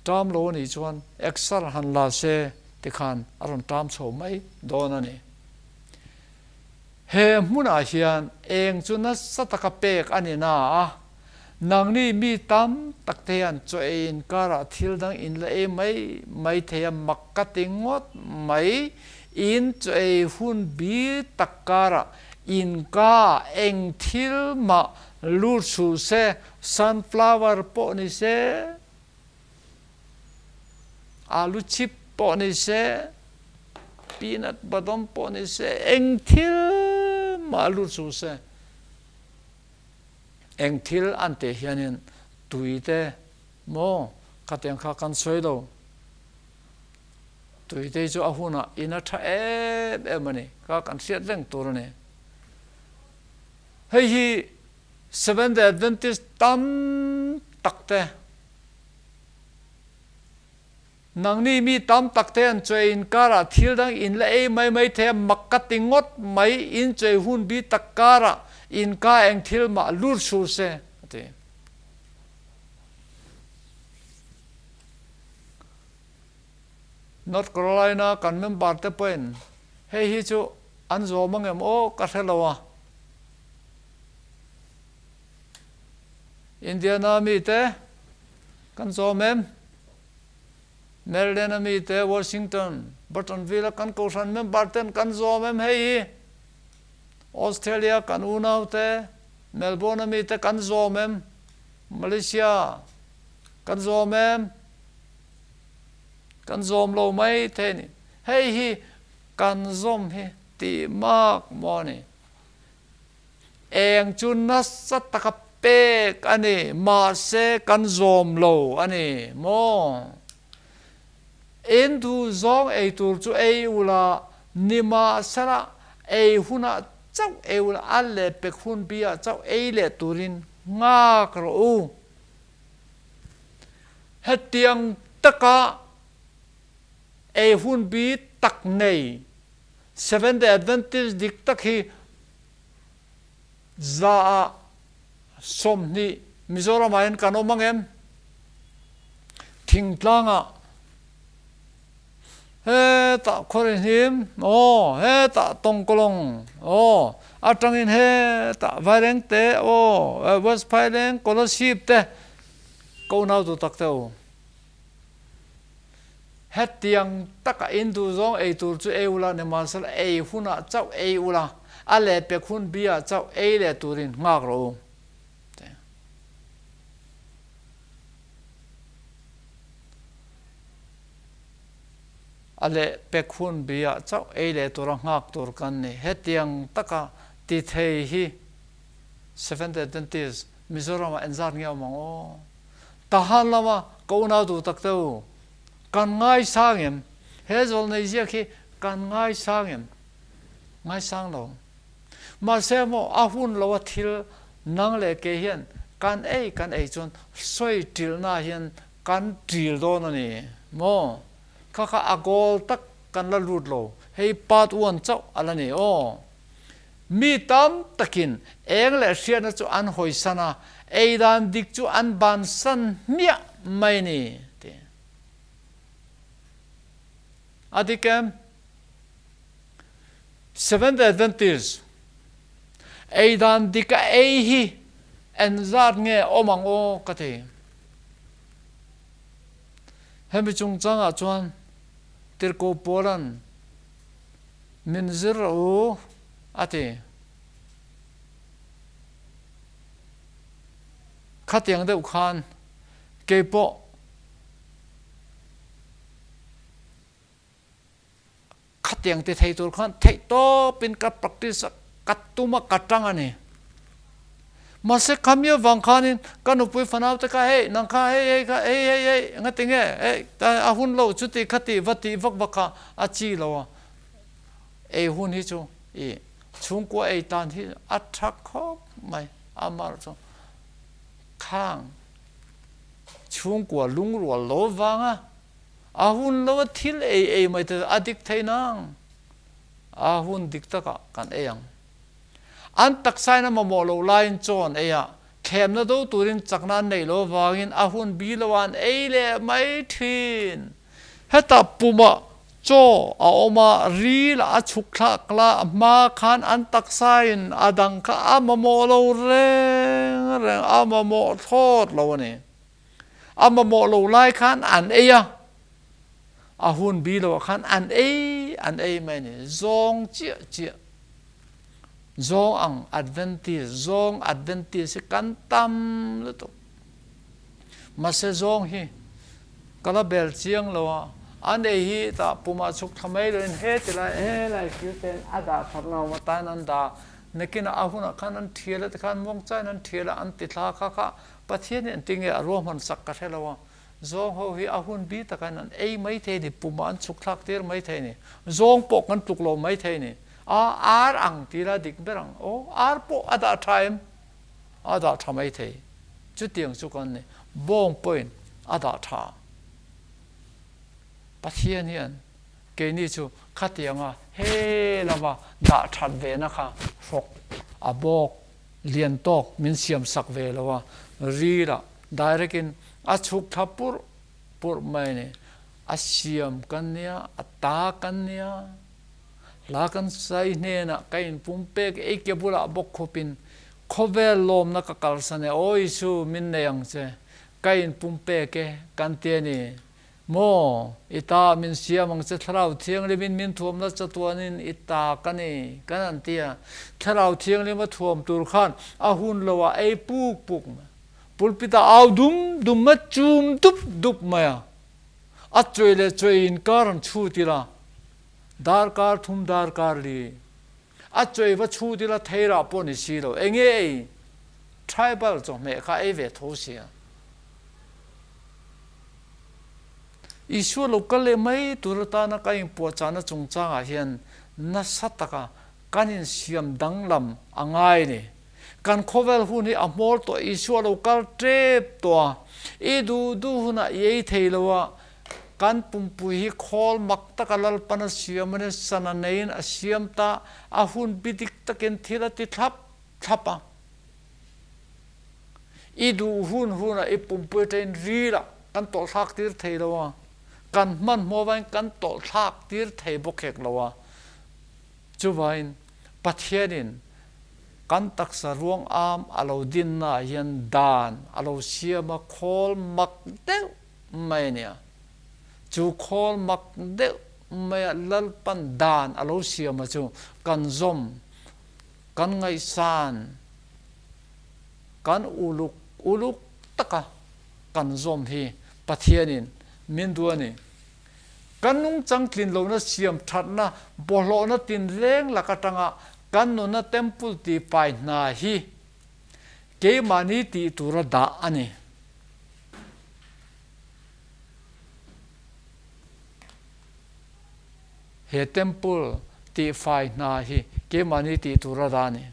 Ṭam lo a nih chuan exer han la se tikhan a rawn ṭam chho mai dawn a ni. He hmunah hian eng chu nasa taka pek a ni na a, nangni mi tam tak te hian chaw ei inkarah thil dang in la ei mai mai thei a, mak ka ti ngawt mai, in chaw ei hun bi tak karah inka eng thil mah lut suh se, sunflower pawh ni se, Alu chip pawh ni se, peanut badam pawh ni se, eng thil mah lut suh se. Eng thil an teh hianin tui te maw khatiang kha kan sawi lo. Tui te chu a hunah in a tha em em a ni, kha kan hriat reng tur a ni. Hei hi Seventh Day Adventist tam tak te, Nangni mi tam tak te an chawi inkarah thil dang in la ei mai mai thei a, mak ka ti ngawt mai, in chawi hun bi tak karah in ka eng thil mah lut sur se, a ti. North Carolina kan member te pawhin hei hi chu an zawm angem aw ka hre lo a. Indiana mite kan zawm em? Maryland-a mite, Washington, Buttonville-a kan kohhran member ten kan zawm em hei hi? Australia kan unaute, Melbourne-a mite kan zawm em? Malaysia kan zawm em? Kan zawm lo mai thei a ni. Hei hi kan zawm hi tih mak maw a ni. Eng chu nasa taka pek a ni, mahse kan zawm lo a ni maw? In duh zawng ei tur chu ei ula, nimahsela ei hunah chauh ei ula, a lehpek hun biah chauh ei leh turin nghak rawh u. Hetiang taka. ei hun bi tak nei Seventh Day Adventist dik tak hi 100 20 Mizoramah hian kan awm ang em? Thingtlangah hetah Khawrihnim aw, hetah Tawngkawlawng aw, atangin hetah Vairengte aw, West Phaileng, Kolasib te ko nau duh tak te u. Hetiang taka in duh zawng ei tur chu ei ula nimahsela ei hunah chauh ei ula, a lehpek hun biah chauh ei leh turin nghak rawh u. A lehpek hun biah chauh ei leh tura nghak tur kan ni. Hetiang taka ti thei hi Seventh Adventist Mizoramah enzat nge awm ang aw? Tahan lama ka unau duh tak te u, kan ngaisang em? He zawlnei ziak hi kan ngaisang em? Ngaisang lo. Mahse maw a hun lo a thil nang leh kei hian kan ei kan ei chuan sawi ṭilhna hian kan ṭil dawn a ni maw? Kha kha a goal tak kan la lut lo, hei part one chauh a la ni aw. Mi tam takin eng leh hriatna chu an hawisan a, ei dan dik chu an bansan hmiah mai ni ti. A dik em? Seventh Adventist, Ei dan dik a ei hi engzat nge awm ang aw ka ti. Hemi chungchangah chuan Tirhkoh Paula'n Min zir rawh u, a ti. Khatiang deuh khan kei pawh khatiang ti thei tur khan theih tawpin ka practice a, ka tum a, ka tang a ni. Mahse khami avang khanin ka nupui fanau te kha hei nang kha hei hei kha hei hei hei engati nge hei a hun lo chuti khati va tih vak vak kha a chi lo a. Ei hun hi chu i chhungkua ei tan hi a tha khawp mai a mar chu khang chhungkua lungrual lo vanga a hun lo a thil ei ei mai te a dik thei nang a hun dik takah kan ei ang. An taksain a mamawh loh laiin chaw an ei a, thlemna do turin chakna an neih loh avangin a hun bi lo ah an ei leh mai thin. Heta pumah chaw a awm a, ril a chhuk thlak la hma khan an taksain a dang kha a mamawh lo reng reng, a mamawh thlawt lo a ni. A mamawh lo lai khan an ei a, a hun bi lo ah khan an ei an ei mai a ni. Zawng chiah chiah. Zawng ang Adventist, zawng Adventist hi kan tam lutuk. Mahse zawng hi ka la bel chiang lo a, an ei hi tah pumah chhuk thla mai loin he ti lai he lai thil ten a dah that lo atan an dah. Nakinah a hunah khan an thial a tikhan muangchain an thial a an ti thla kha kha Pathian hi engtin nge a ruahman sak ka hre lo a. Zawng ho hi a hun bi takin an ei mai thei a ni, pumah an chhuk thlak tir mai thei a ni. Zawng pawh kan tluk lo mai thei a ni. A ar ang ti la dik ber ang. Aw, ar pawh a dah tha em? A dah tha mai thei. Chutiang chu kan ni. Bawng pawhin a dah tha. Pathian hian keini chu khatianga he lama dah that vena kha hrawk a bawk. Lian tawk min siam sak ve lo a, ril ah direct in a chhuk thla purh purh mai a ni. A siam kan nia, a ta kan nia, hla kan sai hnenah ka inpum pek ei ke bulah bawk khup in khawvel lawmna ka kalsan e, aw Isu min nei ang che, ka inpum pek e kan ti a ni. Maw, i ta min siam ang che, Thlarau Thianghlimin min thuamna chatuanin i ta ka ni, kan han ti a. Thlarau Thianghlim a thuam tur khan a hun lo ah ei puk puk mai. Pulpit ah au dum dum mai, chum dup dup mai a. A chuai leh chuai inkar an chhut ila, darkar thum darkar li. A chuai va chhut ila theirah pawh ni si lo, enge ei? Tribal chawhmeh kha ei ve tho sia. Isua lo kal leh mai tur atana ka inpuahchahna chungchangah hian nasa taka kan insiam danglam a ngai a ni. Kan khawvel hun hi a hmawr tawh, Isua lo kal tep tawh a, i duh duh hunah i ei thei lo a. Kan pumpui hi khawl mak taka Lalpan a siam a nia, sana neiin a siam ta, a hun bi dik takin thil a ti thlap thlap a. I duh hun hunah i pumpui atangin rilah kan tawlhthlak tir thei lo a, kan hmanhmawh avangin kan tawlhthlak tir thei bawk hek lo a. Chuvangin Pathianin kan taksa ruang am a lo dinnaah hian dan a lo siam a, khawl mak deuh mai a nia. Chu khawl mak deuh maia Lalpan dan a lo siam a chu kan zawm, kan ngaihsan, kan uluk uluk taka kan zawm hi Pathianin min duh a ni. Kan nungchang tlin lohna siam thatna bawlhhlawhna tinreng lak atanga kan nunna temple tih pai hna hi keimahni tih tura dah a ni. He temple tih fai hna hi keimahni tih tura dah a ni.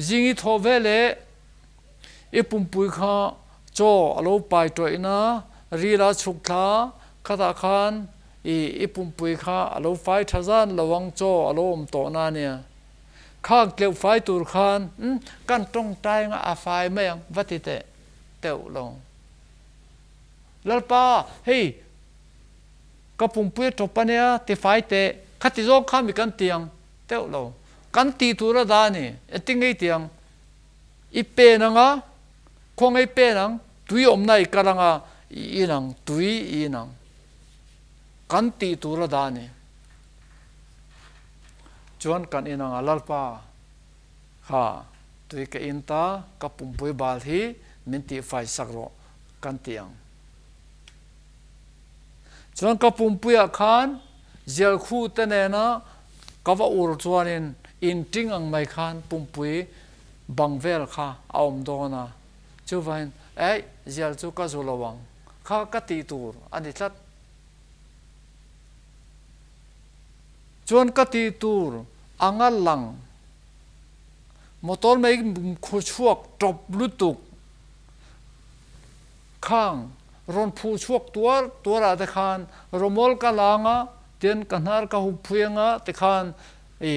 Zing i thawh veleh i pumpui kha chaw a lo pai tawihna ril a chhuk thla khatah khan i i pumpui kha a lo fai tha zan lo ang chaw a lo awm tawhna a nia. Khak tleuh fai tur khan umm kan tawngtai anga a fai mai ang va ti teh teuh lo. Lalpa hei ka pumpui a tawp a nia ti fai teh khati zawng kha mi kan ti ang teuh lo. Kan tih tur a dah a ni engtin nge i ti ang? I pen anga, khawnge i pen ang, tui awmna i kal anga, i in ang, tui i in ang. Kan tih tur a dah a ni. Chuan kan in anga Lalpa kha tui ka in ta, ka pumpui bal hi min tihfai sak rawh kan ti ang. Chuan ka pumpuiah khan zialkhu te nena ka va ur chuanin inting ang mai khan pumpui bang vel kha a awm dawn a, chuvangin eih zial chu ka zu lo ang kha ka tih tur a ni tlat. Chuan ka tih tur anga lang motor mai khu chhuak tawp lutuk Khang rawn phuh chhuak tuar tuar ah te khan rawmawl ka lang a, tin ka hnar ka hup phui anga tikhan i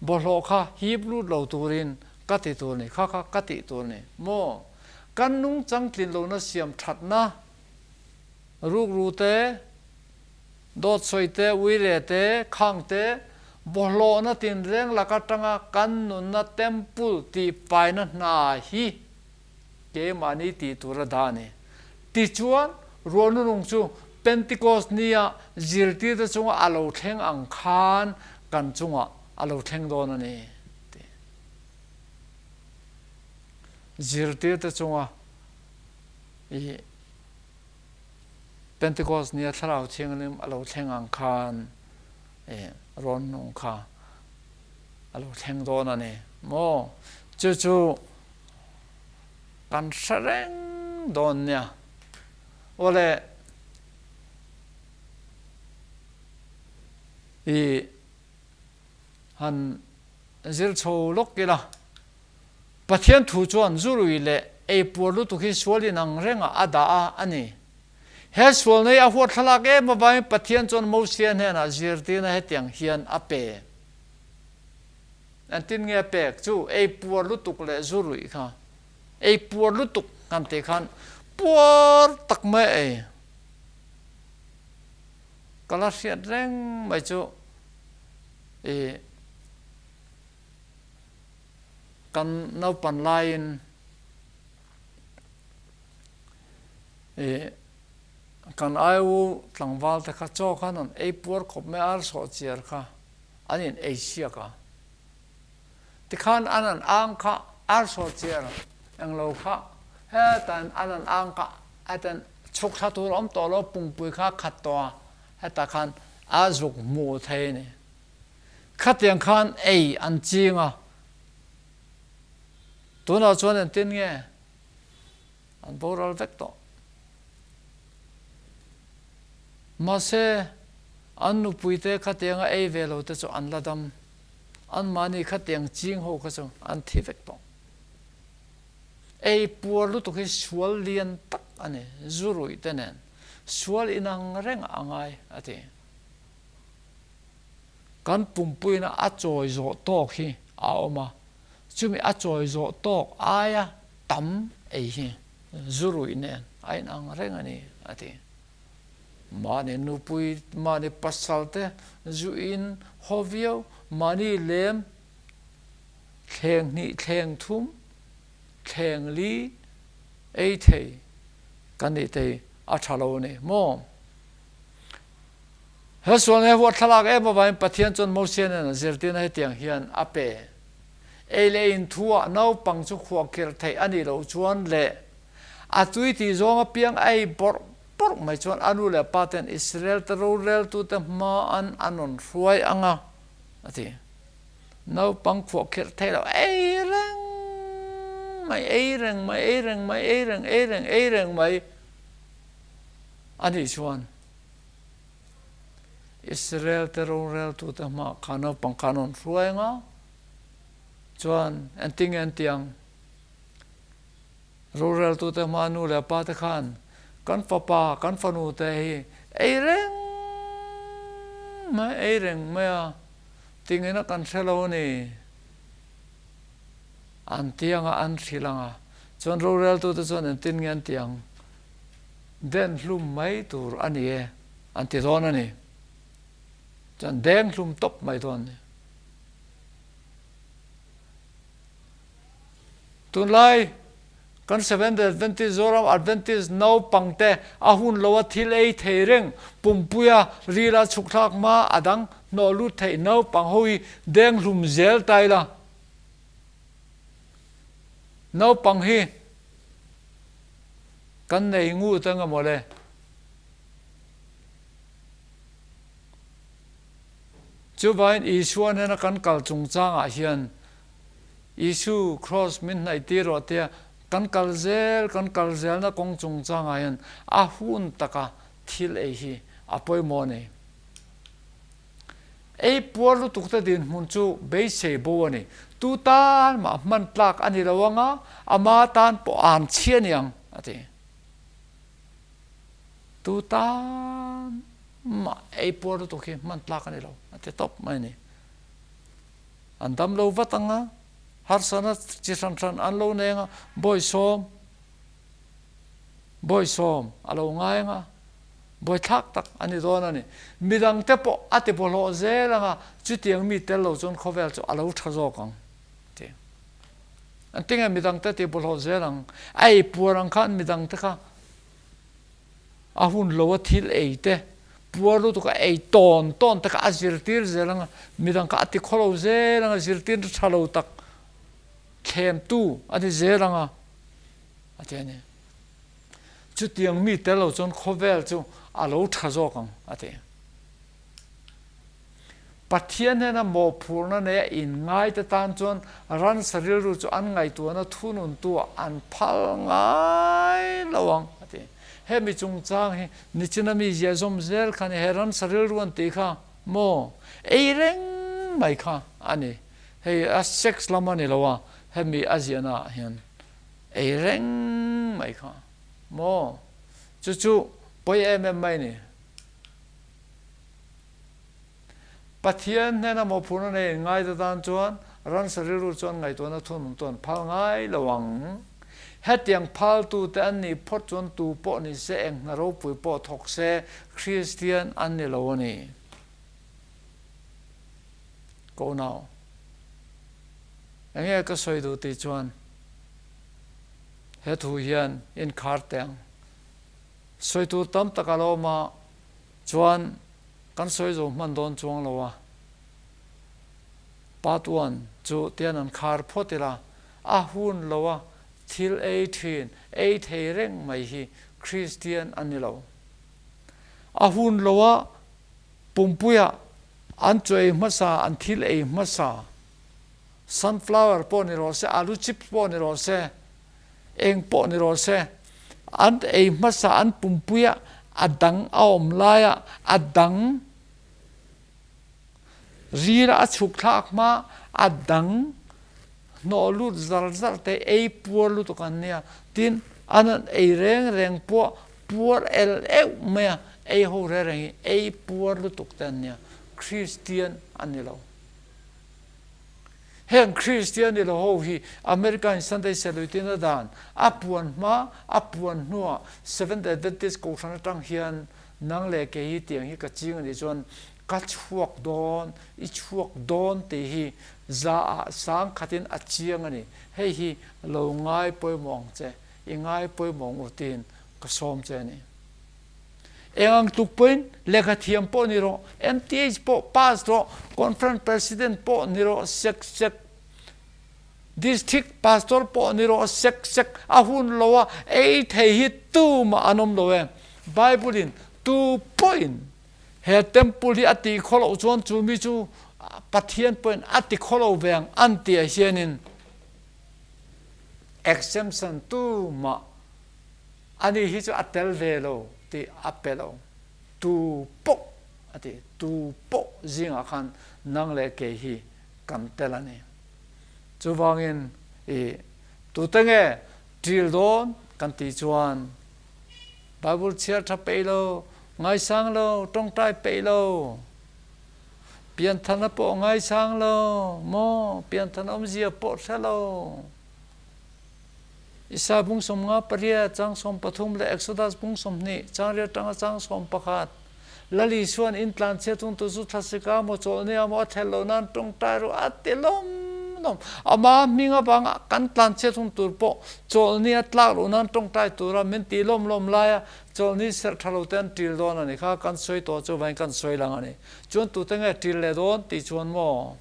bawlhhlawh kha hip lut lo turin ka ti tur ni, kha kha ka tih tur ni maw? Kan nungchang tlin lohna siam thatna rukru te, dawt sawi te, uire te, khang te, bawlhhlawhna tinreng lak atanga kan nunna temple tih paina hna hi Keimahni tih tur a dah a ni. Tichuan, ruahnunung chu Pentecost nia zirtirte chunga a lo thleng ang khan kan chungah a lo thleng dawn a ni, ti. Zirtirte chunga i Pentecost nia Thlarau Thianghlim a lo thleng ang khan i ruahnunung kha a lo thleng dawn a ni maw? Chu chu Kan hre reng dawn nia. Awle i han zir chho lawk ila, Pathian thu chuan zurui leh eipuar lutuk hi sual inang rengah a dah a a ni. He sualna hi a huat thlalak em avangin Pathian chuan Mosia hnenah zirtirna hetiang hian a pe. Engtin nge pek chu ei puar lutuk leh zu ruih kha ei puar lutuk kan tih khan puar tak mai ei ka la hriat reng mai chu i kan naupan laiin i kan aiu tlangval te kha chaw khan an ei puar khawp mai a ar sawh chiar kha. An in ei siak a. Tikhan an an ang kha ar sawt chiar englo kha hetan an an ang kha hetan chhuk thla tur awm tawh lo pungpui kha khat tawh a heta khan a zuk hmu thei a ni. Khatiang khan ei an ching a. Tunah chuan engtin nge an boral vek tawh. Mahse, an nupuite khatianga ei ve lo te chu an la dam. Anmahni khatiang ching ho kha chu an thi vek tawh. Ei puar lutuk hi sual lian tak a ni, zu ruih te nen. sual inang reng a ngai, a ti. Kan pumpuina a chawi zawh tawk hi a awm a, chumi a chawi zawh tawk aia tam ei hi zu ruih nen a inang reng a ni, a ti. Mahni nupui, mahni pasal te zu in haw viau, mahni lem thleng hnih thleng thum, thleng li ei thei kan nih te hi a tha lo a ni maw? He sual he huat thlalak em avangin Pathian chuan Mosia nen a zirtirna hetiang hian a pe, Ei leh in thuah naupang chu khuahkhirh theih a nih loh chuan leh a tui tih zawng apiang a ei bawrh bawrh mai chuan a nu leh pa ten Israel te roreltute hma an an rawn hruai ang a, a ti. Naupang khuahkhirh theih loh ei reng mai, ei reng mai, ei reng mai, ei reng, ei reng, ei reng mai a nih chuan Israel-te roreltute hmaah kha naupang kha an rawn hruai ang a, chuan engtin nge an ti ang? Roreltute hmaa nu leh pate khan kan fapa, kan fanute hi ei reng mai, ei reng mai a, tingin a kan hre lo a ni. An ti ang a, an hrilh ang a, chuan roreltute chuan engtin nge an ti ang? Den hlum mai tur a ni e an ti dawn a ni. Chuan deng hlum tawp mai dawn a ni. Tunlai kan Seventh Day Adventist, Zoram Adventist naupang te a hun lo a thil ei thei reng, pumpuia rila chhuk thlak hma a dang hnawh lut theih naupang ho hi deng hlum zel ta ila. Naupang hi Kan nei ngut anga mawle. Chuvain Isua hnena kan kal chungchangah hian Isu Kraws min hnaih tir rawh tia kan kal zel kan kal zelna kawng chungchangah hian a hun taka thil ei hi a pawimawh a ni. Ei puar lutuk te dinhmun chu beisei bo a ni. Tu tan mah hman tlak a ni lo ang a, ama tan pawh an chhi a ni ang, a ti. Tu tan mah ei puar lutuk hi hman tlak a ni lo, a ti tawp mai a ni. An dam lo vat ang a, harsana chi hran hran an lo neng a, bawisawm, bawisawm a lo ngai ang a. Buaithlak tak a ni dawn a ni. Midangte pawh a ti bawlhhlawh zel ang a, chutiang mi tel lo chuan khawvel chu a lo tha zawk ang ti. An ti nge midangte ti bawlhhlawh zel ang? A ei puar ang khan midangte kha a hun lo a thil ei te, puar lutuk a ei tawn tawn te kha a zirtir zel ang a, midang kha a ti khaw lo zel ang a, zirtir tha lo tak thlemtu a ni zel ang a, a ti a ni. Chutiang mi tel lo chuan khawvel chu a lo tha zawk ang, a ti. Pathian hnena mawhphurhna neia inngaite tan chuan ransa rilru chu an ngaihtuahna thununtuah an phal ngai lo ang, a ti. Hemi chungchang hi nichina mi ziahzawm zel kha a ni, he ransa rilru an tih kha maw ei reng mai kha a ni. Hei a sex lam a ni lo a, hemi a ziahna ah hian. Ei reng mai kha maw? Chu chu pawi em em mai ni. Pathian hnena mawhphurhna nei in ngaita tan chuan ransa rilru chuan ngaihtuahna thunun chu an phal ngai lo ang. Hetiang phaltute an nih phawt chuan tu pawh ni se eng hna ropui pawh thawk se Kristian an ni lo a ni. Ko nau. Enge ka sawi duh tih chuan he thu hian inkhar teh ang. Sawi tur tam tak a lo awm a, chuan kan sawi zo hman dawn chuang lo a. Part one chu tian an khar phawt ila, a hun lo a thil ei thin, ei thei reng mai hi Kristian a ni lo. A hun lo a pumpuia an chaw ei hmasa, an thil ei hmasa. Sunflower pawh ni rawh se, alu chips pawh ni rawh se, eng pawh ni rawh se, an ei hmasa an pumpuia a dang a awm laia a dang rila a chhuk thlak hma a dang hnawh lut zar zar te ei puar lutuk an nia. Tin, an han ei reng reng pawh. puar el euh mai a, ei ho reng reng hi ei puar lutuk te an nia, Kristian a ni lo. Heng Kristian ni lo ho hi America in Sunday Salutina dan a puan hma, a puan hnuah Seventh Adventist Kohhran atang hian nang leh kei hi tiang hi ka ching a nih chuan ka chhuak dawn, i chhuak dawn tih hi za ah sang khatin a chiang a ni. Hei hi lo ngai pawimawh ang che, i ngai pawimawh ang u tiin ka sawm che a ni. Eng ang tluk pawhin lehkha thiam pawh ni rawh, MTH pawh pass rawh, Conference President pawh ni rawh, sek sek, District Pastor pawh ni rawh, sek sek, a hun lo a ei thei hi tumah an awm lo e. Bible in tu pawhin he temple hi a tih khaw loh chuan chu mi chu Pathian pawhin a ti khaw lo ve ang an tih ah hianin exemption tumah Ani hi chu a tel ve lo tih a pe lo. Tu pawh a ti, tu pawh zingah khan nang leh kei hi kan tel a ni. Chuvangin i tute nge ṭil dawn kan tih chuan Bible chhiar ṭha peih lo, ngaisang lo, ṭawngṭai peih lo, piantharna pawh ngaisang lo maw, piantharna awmzia pawh hre lo. Isaiah bung 58 chang 13 le Exodus bung 20 chang riat tanga chang 11. Lal Isuan in tlanchia chung tu chu thlasika maw chawlhnia maw a thel lo nan tawngtai ru a ti lawm lawm. Ama hming avanga kan tlanchia chung tur pawh chawlhnia tlak loh nan tawngtai tura min ti lawm lawm laia chawlhni serh tha lo te an til dawn a ni kha kan sawi tawh chu vain kan sawi lang a ni. Chuan tute nge til leh dawn tih chuan maw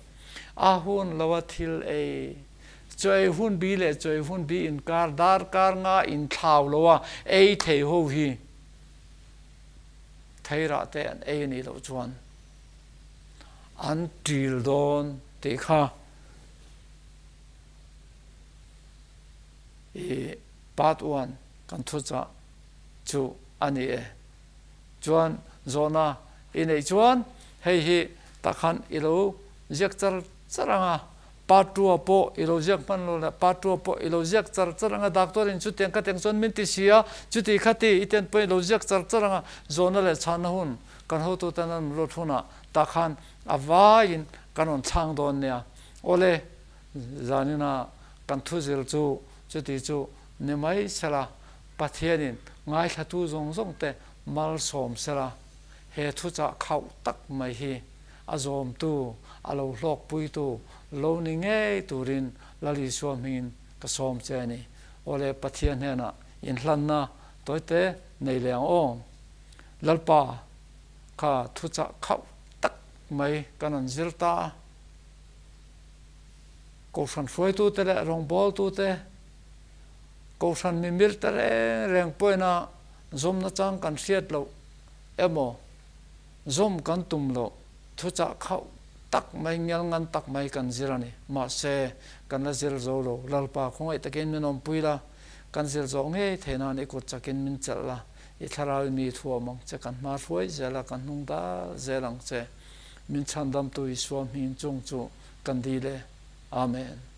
a hun lo a thil ei Chawi hun bi leh chawi hun bi inkar darkar nga inthlau lo a ei thei ho hi theirah te an ei a nih loh chuan an ṭil dawn tih kha i part one kan thuchah chu a ni e. Chuan zawhna i neih chuan hei hi takhan i lo ziak char char ang a. Patua pawh i lo ziak hman lo leh Patua pawh i lo ziak char char anga doctor in chutiang khatiang chuan min ti si a, chuti khati i ten pawh i lo ziak char char anga zawhna leh chhanna hun kan hotuten an lut hunah tah khan a vaiin kan rawn chhang dawn nia. Awle, zanina kan thuzir chu chuti chu ni mai sela, Pathianin ngaithlatu zawng zawng te malsawm sela, he thuchah khauh tak mai hi a zawmtu, a lo hlawkpuitu lo ni ngei turin Lal Isua hmingin ka sawm che a ni. Awle Pathian hnenah inhlanna tawite nei leh ang aw. Lalpa kha thuchah khauh tak mai kan rawn zir ta a. Kohhran hruaitute leh rawngbawltute, Kohhran mimirte reng reng pawina zawmna chang kan hriat loh emaw, Zawm kan tum loh, thuchah khauh tak mai, ngial ngan tak mai kan zir a ni. Mahse, kan la zir zo lo. Lalpa, khawngaih takin min awmpui la, kan zir zawh ngei theih nan i kut chakin min chelh la, i thlarau i mi thuam ang che, kan hma hruai zel a, kan hnung dal zel ang che. Min chhandamtu Isua hming chung chu kan dil e. Amen.